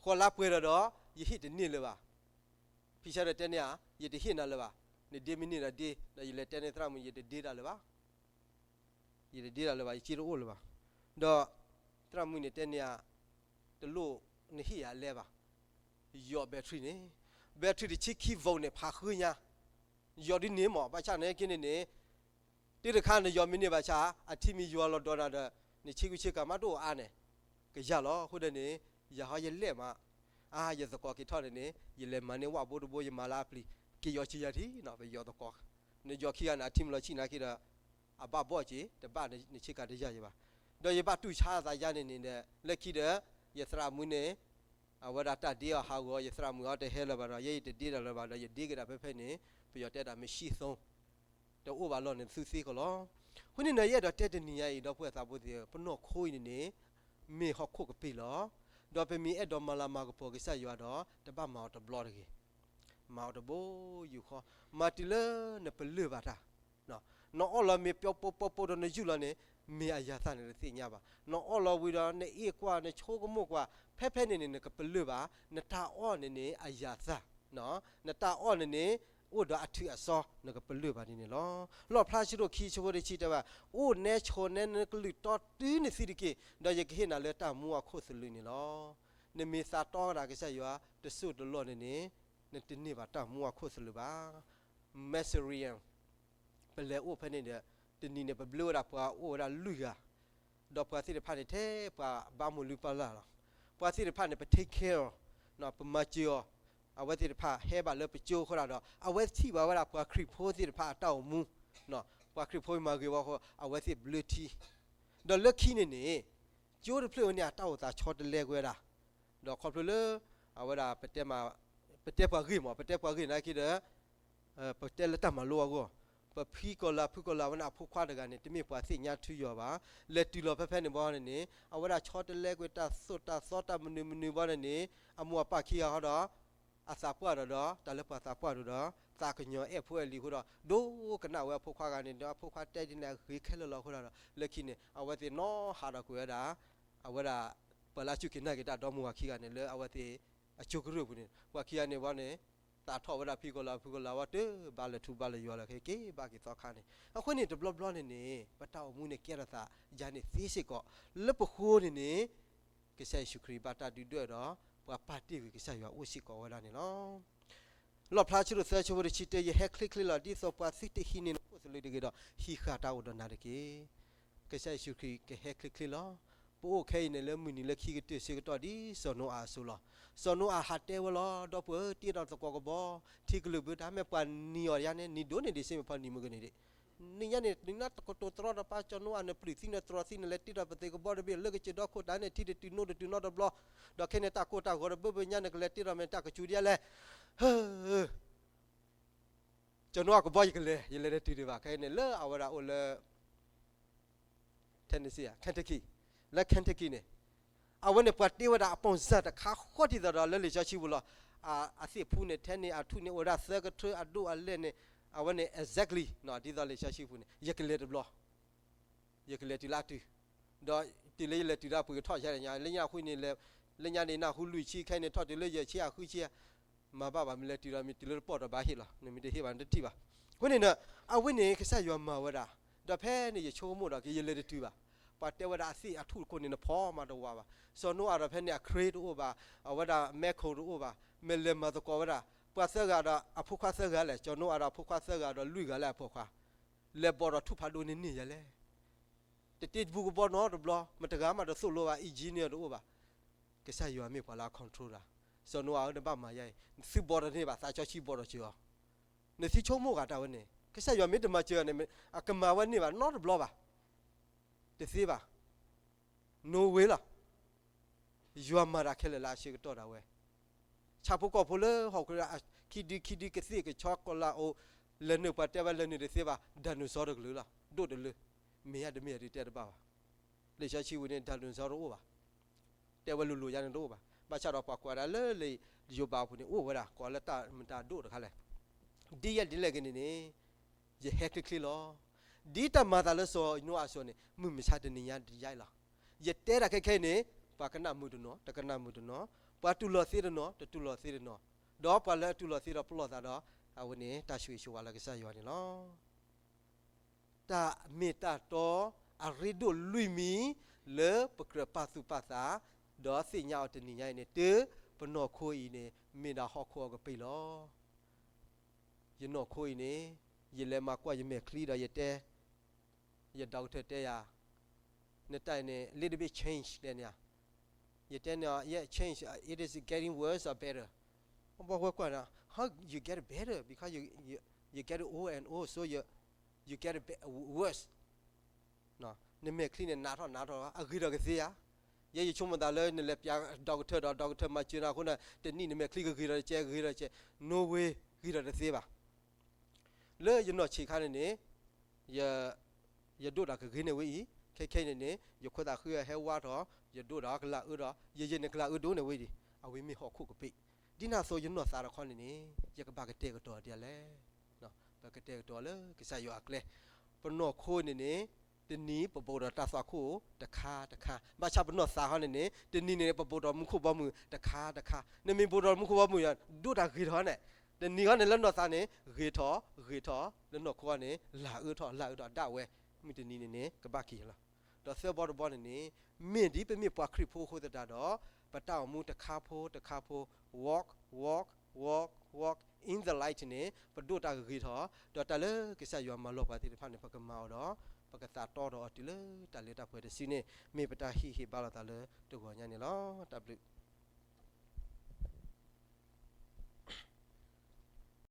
ဃိးလါပှဲၤဒီးဒီး ယဟ့ၣ်တန့ၢ်လၢၤဘၣ်. ဖံဆၢထၢၣ်တဲန့ၢ်ဧါ, ယတဟ့ၣ်နၤလၢၤဘၣ်, နဒ့မ့ၢ်န့ၢ်ဒီးဒ့, ဒီးယလဲၤတဲန့ၢ်သရၣ်မုၣ် ယတဒ့တၢ်လၢၤဘၣ်, ယတဒ့တၢ်လၢၤဘၣ်, ယစ့တအိၣ်လၢၤဘၣ်. ဒီးသရၣ်မုၣ်န့ၣ်တဲန့ၢ်ဧါ, တလိၣ်နဟ့ၣ်ယၤအလဲဘၣ်, ယီၤ battery န့ၣ်, battery တဆံခံ volt န့ၣ် ဖးဃုညါ, ယီၤဒ်န့ၣ်မး ဘၣ်ဆၣ်န့ၣ်က့န့ၣ်န့ၣ် တုၤတခါနယီၤမ့ၢ်န့ၢ်ဘၣ်ဆၣ် အထံမ့ၢ်ယွၤလီၤဒီးနၤဒီး နဆ့ကူဆ့ကၤမးတအိၣ်အါန့ၣ် ကယၤလီၤ. အဃိဒီးန့ၣ် ယၤဟီယလဲၣ်မး, အါ ယသကိးက့ၤထီၣ်န့ၣ်န့ၣ် ယလဲၤမၤန့ၢ်ဝၣ်ဘိတဘိ ယမၤလၢအပျံၤ က့ၤယီၤဆံယၤထံနီၤ ပယီၤသကိး, နယီၤခံဂၤန့ၣ် အထံမ့ၢ်လီၤဆံၣ်နာ်က့ဒီး အဘၣ်ဘီၣ်က့ၤ တဘၣ်နဆ့ကၤတယၤယၤဘၣ်. ဒီးယဘၣ်တူၢ်ဆါအသးယါန့ၣ်န့ၣ်ဒီး လၢခံဒီး ယသရၣ်မုၣ်န့ၣ် အဝဲဒၣ်တၢ်ဒ့အီၤဟးဂီၤ ယသရၣ်မုၣ်အီၤတဟဲလၢၤဘၣ်ဒီး ယဲယတဒ့တၢ်လၢၤဘၣ်ဒီး ယဒ့က့ၤဒၣ်ဖဲဖဲန့ၣ် ပယီၤတဲဒၣ် မ့ၢ်ရှံၣ်သိ တအိၣ်ဘၣ်လီၤန့ၣ် သူသ့ကလီၤ. အဃိန့ၣ် ယအဲၣ်ဒိးတဲတနံၤညါအံၤ ဒီပုၢ်ဝဲၢ်သးဘိသ့ၣ်ဧၢ, ပနီၢ်ခိအံၤန့ၣ်န့ၣ် မ့ၢ်ဟီၣ်ခိၣ်ကပ့ၤလီၤ. ဒီးပမ့ၢ်အဲၣ်ဒိးမၤလၤမၤကပီၤကစၢ်ယွၤဒီး တဘၣ်မၤအီၤတဘျီတဂ့ၤ. မၤအီၤတဘိယူၢ်ဃီ, မၤတုၤလၢနပလၢၢ်ဘၣ်တၢ် နအီၣ်လီၤမ့ၤပျီပိပိပိဒီးနယူၢ်လီၤန့ၣ် မ့ၢ်အယၤသၣ်န့ၣ်တသ့ၣ်ညါဘၣ်. နအီၣ်လီၤဝံၤဒီးနအ့ၣ်ကွၢ် နဆိကမိၣ်ကွၢ် ဖဲဖဲန့ၣ်န့ၣ် နကပလၢၢ်ဘၣ်. နတၢ်အီၣ်န့ၣ်န့ၣ် အယၤသၣ်, နတၢ်အီၣ်န့ၣ်န့ၣ် အိၣ်ဒီးအထုးအစီ နကပလၢၢ်ဘၣ်ဒ်န့ၣ်လီၤ. လီၣ်ဖျါဆၢဒိၣ်ခံဆၢဖိတဆံတဲဘၣ်, အိၣ်နဲဆိးနဲနကလုၢ်တီတုၤနသံတက့ၢ်, ဒီးယကဟ့ၣ်နၤလၢတၢ်မူအခိၣ်သလုးန့ၣ်လီၤ. နမ့ၢ်သးတီဝဲဒၣ်ကစၢ်ယွၤတစိၢ်တလီၢ်န့ၣ်န့ၣ် နတန့ၢ်ဘၣ်တၢ်မူအခိၣ်သလုးဘၣ်. မ့ၢ်စရံယၣ် ပလဲၤအိၣ်ဖဲန့ၣ်ဒီး တနံၤန့ၣ် ပဘျုးဝဲဒၣ်ပှၤအိၣ်ဝဲဒၣ်လွံၢ်ဂၤ, ဒီးပှၤသ့ၣ်တဖၣ်န့ၣ် ထဲပှၤဘၣ်မုၢ်လုၢ်ပၢ်လၢ်လီၤ. ပှၤသ့ၣ်တဖၣ်န့ၣ် ပ take care အီၤ, ပမၤစၢၤအီၤ, အဝဲသ့ၣ်တဖၣ်ဟဲဘၣ်လၢပကၠိအဃိဒီး အဝဲထံၣ်ဘၣ်ဝဲဒၣ်ပှၤခရံာ်ဖိသ့ၣ်တဖၣ်အတၢ်အိၣ်မူ, ပှၤခရံာ်ဖိမၤဂ့ၤဝဲအဃိ အဝဲသ့ၣ်ဘျၢထံ ဒီးလၢခံန့ၣ်န့ၣ် ကၠိတဖျၢၣ်ဝဲန့ၣ် အတၢ်အိၣ်သးဆီတလဲကွံာ်ဝဲဒၣ်, ဒီးခီဖျိလၢ အဝဲဒၣ် ပတဲပှၤဂ့ၢ်မး ပတဲပှၤဂ့ၢ်နာ်က့ဒီး ပတဲလၢတၢ်မၤလိအဂီၢ်, ပဖံကီၢ်လၤဖုကီၢ်လၤဝဲန့ၣ် အဖိခွါတဂၤန့ၣ် တမ့ၢ်ပှၤသ့ၣ်ညါထုယီၤဘၣ်. လဲၤတုၤလီၤဖဲဖဲန့ၣ်ဘီန့ၣ်န့ၣ် အဝဲဒၣ်ဆီတလဲကွံာ်တၢ်သိၣ်တၢ်သီတၢ်မနုၤမနုၤဘီန့ၣ်န့ၣ် အမိၢ်အပၢ်ခံဂၤဃီဒီး အသးပှၢ်ဒီးဒီး တၢ်လၢပှၤသးပှၢ်ဒီးဒီး သးကညီၤအဲၣ်ဖိအဲၣ်လံၤအဃိဒီး ဒိကနၣ်ဝဲအဖိခွါဂၤန့ၣ်ဒီး အဖိခွါတဲဒ်န့ၣ်အဂ့ၤခဲလၢာ်လီၤအဃိဒီး လၢခံန့ၣ် အဝဲသ့ၣ်နီၣ်ဟးဒီးကွံာ်ဝဲဒၣ် အဝဲဒၣ် ပှၤလၢအစူၢ်က့ၤနာ်က့ၤတၢ်ဒီမါဝၤခံဂၤန့ၣ် လၢအဝဲသ့ၣ်အကၠိကရၢၢ်ပူၤန့ၣ် ပှၤခံဂၤန့ၣ်ဘီန့ၣ် သးထီၣ်ဝဲဒၣ်ဖံကီၢ်လၤဖုကီၢ်လၤဝဲ တဘၣ်လဲၤထူဘၣ်လဲၤယွၤလၢၤခဲက့ၤဘၣ်က့ၤသီခါန့ၣ်. အဃိန့ၣ် တဘျီဘျီန့ၣ်န့ၣ် ပတၢ်အိၣ်မူန့ၣ်ကဲထီၣ်သးယၤန့ၣ်သ့စ့ၢ်ကီး လၢပဃိန့ၣ်န့ၣ် ကစၢ်ယ့ၣ်ၡူးခရံာ်ဘၣ်တၢ်ဒုၣ်ဒွဲၣ်ဒီး ပှၤပာ်တ့ၢ်ကွံာ်ကစၢ်ယွၤအိၣ်စ့ၢ်ကီးဝဲဒၣ်န့ၣ်လီၤ. လီၣ်ဖျါဆၢဒိၣ်သၢဆၢဖိတဆံတဲ ယဟဲချ့ချ့လီၤ ဒ်သိးပှၤသုတဟံးန့ၢ်နခိၣ်သလုးတဂ့ၤဒီး ဟံးဃာ်တၢ်အိၣ်ဒီးနၤတက့ၢ်. ကစၢ်ယ့ၣ်ၡူးခရံာ်ကဟဲချ့ချ့လီၤ. ပအိၣ်ခဲအံၤန့ၣ်လၢမုၢ်နံၤလၢခံကတၢၢ်ဆၢကတီၢ်ဒ်စီၤနိအၤအစိၤလီၤ. စီၤနိအၤဟးတဲဝဲလီၤ ဒီပုၢ်ဧၢ တ့ထီၣ်သကိးကဘီ ထံကလုာ်ဘၢတၢ် မ့ၢ်ပှၤနံၤအီၤယါန့ၣ် နံၤဒိၣ်န့ၢ်ဒံးစ့ၢ်မ့ၢ်ဖီနံၤမုၢ်ကန့ၢ်ဒံး နံၤညါန့ၣ် နံၤနါတကတိၤတရီတပါ စီၤနိအၤနပျုၢ်သံနတြီသံ နလဲၤတ့ထီၣ်ပသ့ၣ်ကဘီတဘ့ၣ် လၢကစၢၢ်ဒီခိၣ်တၢ်န့ၣ် ထံတတုၤနိတတုၤနီတဘျီ, ဒီးခဲန့ၣ် တၢ်ကိၢ်တၢ်ဂီၤတဘၢဘၢညါ နကလဲၤတ့ထီၣ်မ့ၢ်တၢ်ကစူၤဒ်လဲၣ်, စီၤနိအၤကဘီယကလဲၤ ယလဲၤတတုၤဒံးဘၣ် ခဲအံၤန့ၣ် လၢအဝဲဒၣ်အိၣ်လၢ Tennessee, Kentucky, လၢ Kentucky န့ၣ် အဝဲန့ၣ်ပှၤတ့ဝဲဒၣ်အပီၢ်စၢ်တခါဃီဒ်သိးဒီးလၢလံာ်စီဆှံပူၤလီၤ. အသ့ၣ်ဖူန့ၣ် ထဲန့ၣ်အထူၣ်န့ၣ် အိၣ်ဝဲဒၣ်သၢကထၢအဒိၣ်အလဲၢ်န့ၣ် အဝဲန့ၣ် exactly ဒ်သိးလံာ်စီဆှံပူၤန့ၣ် ယကလဲၤတဘျီ ယကလဲၤတုၤလၢအတုၤ, ဒီးတုၤလၢယလဲၤတုၤလၢအပှ့ၤကထီၣ်ယါန့ၣ် လၢညါအဃိန့ၣ် လၢညါန့ၣ် နၢ်ဟူလွံၢ်ဆံ ခဲအံၤန့ၣ် ထီၣ်တုၤလၢယဲၢ်ဆံ အဃုဆံ မၤဘၣ်ဘၣ် မ့ၢ်လဲၤတုၤဒီး မ့ၢ်တုၤလၢတပီၢ်ဒီးဘၣ်ဟ့ၣ်လီၤ, နမ့ၢ်တဟ့ၣ်ဘၣ် နတထံၣ်ဘၣ်. အဃိန့ၣ် အဝဲန့ၣ် ကစၢ်ယွၤမၤဝဲဒၣ်, ဒီးဖဲန့ၣ် ယဆိကမိၣ်ဒီးက့ၤ ယလဲၤတတုၤဘၣ်. ပှၤတဲဝဲဒၣ်အသ့ၣ်အထူၣ်တခိၣ်န့ၣ် နဖီမၤတဝးဘၣ်. စီၤနိအၤဒီးဖဲန့ၣ် အ crane တအိၣ်ဘၣ်, အဝဲဒၣ် backhoe တအိၣ်ဘၣ်, မ့ၢ်လဲၤမၤသကိးဝဲဒၣ် ပှၤသၢဂၤဒီးအဖိခွါသၢဂၤလဲၣ်, စီၤနိအၤဒီးအဖိခွါသၢဂၤဒီးလွံၢ်ဂၤလၢအဖိခွါ, လဲၤဘီၣ်ဒီးထူၣ်ဖးဒိၣ်န့ၢ်န့ၢ်ယဲလဲၣ် တတ့တပူၤကဘီနီတဘျီ, မတဂၤမးတသိၣ်လိဘၣ်, engineer တအိၣ်ဘၣ်. ကစၢ်ယွၤမ့ၢ်ပှၤလၢအ control တၢ်, စီၤနိအၤဧၢ နဘၣ်မၤယါအံၤ, သုဘီၣ်ဒီးန့ၢ်ဘၣ် သးစီဆှံဘီၣ်ဒီးစၢၤအီၤ, နသုဆိကမိၣ်ဂ့ၤတၢ်ဝဲန့ၣ် ကစၢ်ယွၤမ့ၢ်တမၤစၢၤန့ၣ် အကမၤဝဲန့ၢ်ဘၣ်နီတဘျီဘၣ်, တသ့ဘၣ်, no way လီၤ. ယွၤမၤတၢ်ခဲလၢာ်လၢအဆၢကတီၢ်ဒၣ်ဝဲ ဆၣ်ဖိကီၢ်ဖိလၢဟီၣ်ခိၣ် ခံဒုခံဒုကသ့ၣ်ကဆီကီၤလၤအိၣ် လဲၤနုာ်ပှၤတဲဝဲလဲၤနုာ်တသ့ဘၣ်, dinosaur တကလုာ်လီၤ, ဒိၣ်တလၢ, မ့ၢ်ယါတမ့ၢ်ယါဒုးတဲတဘၣ်ဘၣ်. လံာ်စီဆှံပူၤန့ၣ် dinosaur တအိၣ်ဘၣ်, တဲဝဲလိၤလိၤယါန့ၣ်တအိၣ်ဘၣ်. ဘၣ်ဆၣ်ဒီးပှၤကွၢ်ဒၣ်လၢလံာ်ယိၤဘးအပူၤန့ၣ် အိၣ်ဝဲဒၣ် ကိးလၢတၢ်မတၤဒိၣ်တခါလဲၣ်. ဒ်လဲၣ်ဒ်လဲၣ်ဂ့ၤန့ၣ်န့ၣ် ယဟဲချ့ချ့လီၤ. ဒ်တၢ်မၤသးလၢစီၤနိအၤအစိၤန့ၣ် မုၢ်မဆါတနံၤညါဒ်အံၤလီၤ. ယတဲတၢ်ခဲခဲအံၤန့ၣ် ပှၤကနၣ်မုာ်တနီၤ တကနၣ်မုာ်တနီၤ, ပှၤတူၢ်လိာ်သ့တနီၤ တတူၢ်လိာ်သ့တနီၤ, ဒီးပှၤလၢအတူၢ်လိာ်သ့ဒီးပလီၢ်သးဒီး အဝဲန့ၣ် တၢ်ဆိၣ်ဂ့ၤဆိၣ်ဝါလၢကစၢ်ယွၤန့ၣ်လီၤ. တၢ်မ့ၢ်တၢ်တီအရ့ဒိၣ်လွံၢ်မံၤ လၢပကြၢးပာ်သူၣ်ပာ်သး ဒီးသ့ၣ်ညါအီၤတနံၤညါအံၤန့ၣ် တုၤပနီၢ်ခိအံၤန့ၣ် မ့ၢ်ဒၣ်ဟီၣ်ခိၣ်အကပ့ၤလီၤ. ယနီၢ်ခိအံၤန့ၣ် ယလဲၤမၤကွၢ်ယမဲာ်ချံဒီးယတဲ ယ doctor တဲယၤ, နတၢ်အံၤန့ၣ် little bit change တဲန့ၣ်ဧါ. ယတဲန့ၣ် yeah, change, uh, it is getting worse or better. ဘၣ်ဝဲကွၢ်န့ၣ် how you get better because you, you, you get old and old, so you, you get worse. နမဲာ်ချံန့ၣ် နးထီၣ်နးထီၣ် အဂ့ၤဒီးကသ့ဧါ. ယဲယဆိကမိၣ်သးလၢနလဲၤပျး doctor ဒီး doctor မၤစၢၤနၤအဃိန့ၣ် တနံၣ်နမဲာ်ချံကဂ့ၤဒီးတကဲ ဂ့ၤဒီးတကဲ, no way, ဂ့ၤဒီးတသ့ဘၣ်. လၢယနီၢ်ဆံးခါန့ၣ်န့ၣ် ယဒိၣ်တၢ်ကဂ့ၤန့ၢ်ဝဲအံၤ, ခဲခဲအံၤန့ၣ်န့ၣ် ယခိၣ်သးဃံဟဲဝါထီၣ်, ယဒိၣ်ဒီးကလၤအၢဒီး ယယဲၢ်န့ၣ်ကလၤအၢဒိၣ်န့ၢ်ဝဲဒံး, အဝဲမ့ၢ်ဟီၣ်ခိၣ်ကပ့ၤ. ဒ်န့ၣ်အသိးယနီၢ်သးတခီန့ၣ်န့ၣ် ယကဘၣ်ကတဲာ်ကတီၤဒ်လဲၣ်. ပကတဲာ်ကတီၤလၢကစၢ်ယွၤအကျဲ, ပနီၢ်ခိန့ၣ်န့ၣ် တနံၤပဘူးဒီးတၢ်သွၣ်ခိၣ်တခါတခါ, ဘၣ်ဆၣ်ပနီၢ်သးခီန့ၣ်န့ၣ် တနံၤန့ၣ် ပဘူးဒီးမူခိၣ်ဘီမုၢ်တခါတခါ, နမ့ၢ်ဘူးဒီးမူခိၣ်ဘီမုၢ် ဒိၣ်တၢ်ဂ့ၤထီၣ်န့ၣ်, တနံၤခီန့ၣ်လၢနီၢ်သးန့ၣ် ဂ့ၤထီၣ်ဂ့ၤထီၣ်, လၢနီၢ်ခိန့ၣ် လၤအၢထီၣ်လၤအၢထီၣ်ဒၣ်ဝဲ, မုၢ်တနံၤန့ၣ်န့ၣ် ကဘၣ်က့ၤလီၤ. ဒီးသၢဘီတဘီန့ၣ်န့ၣ် မ့ၢ်ဒ်ပမ့ၢ်ပှၤခရံာ်ဖိအဃိသတးဒီး ပတၢ်အိၣ်မူတခါဖိတခါဖိ walk, walk, walk, walk in the light န့ၣ် ပဒိၣ်တၢ်ဂ့ၤထီၣ်, ဒီးတၢ်လၢကစၢ်ယွၤမၤလီၤပှၤသ့ၣ်တဖၣ်န့ၣ် ပကမၤအီၤဒီး ပကသးတီဒီးအီၤတုၤလၢတၢ်လၢတၢ်ပှဲၤတစုန့ၣ် မ့ၢ်ပတၢ်ဟ့ၣ်ဂံၢ်ဟ့ၣ်ဘါလိာ်သးလၢတဂီၤညါန့ၣ်လီၤ. တၢ်ဘျုး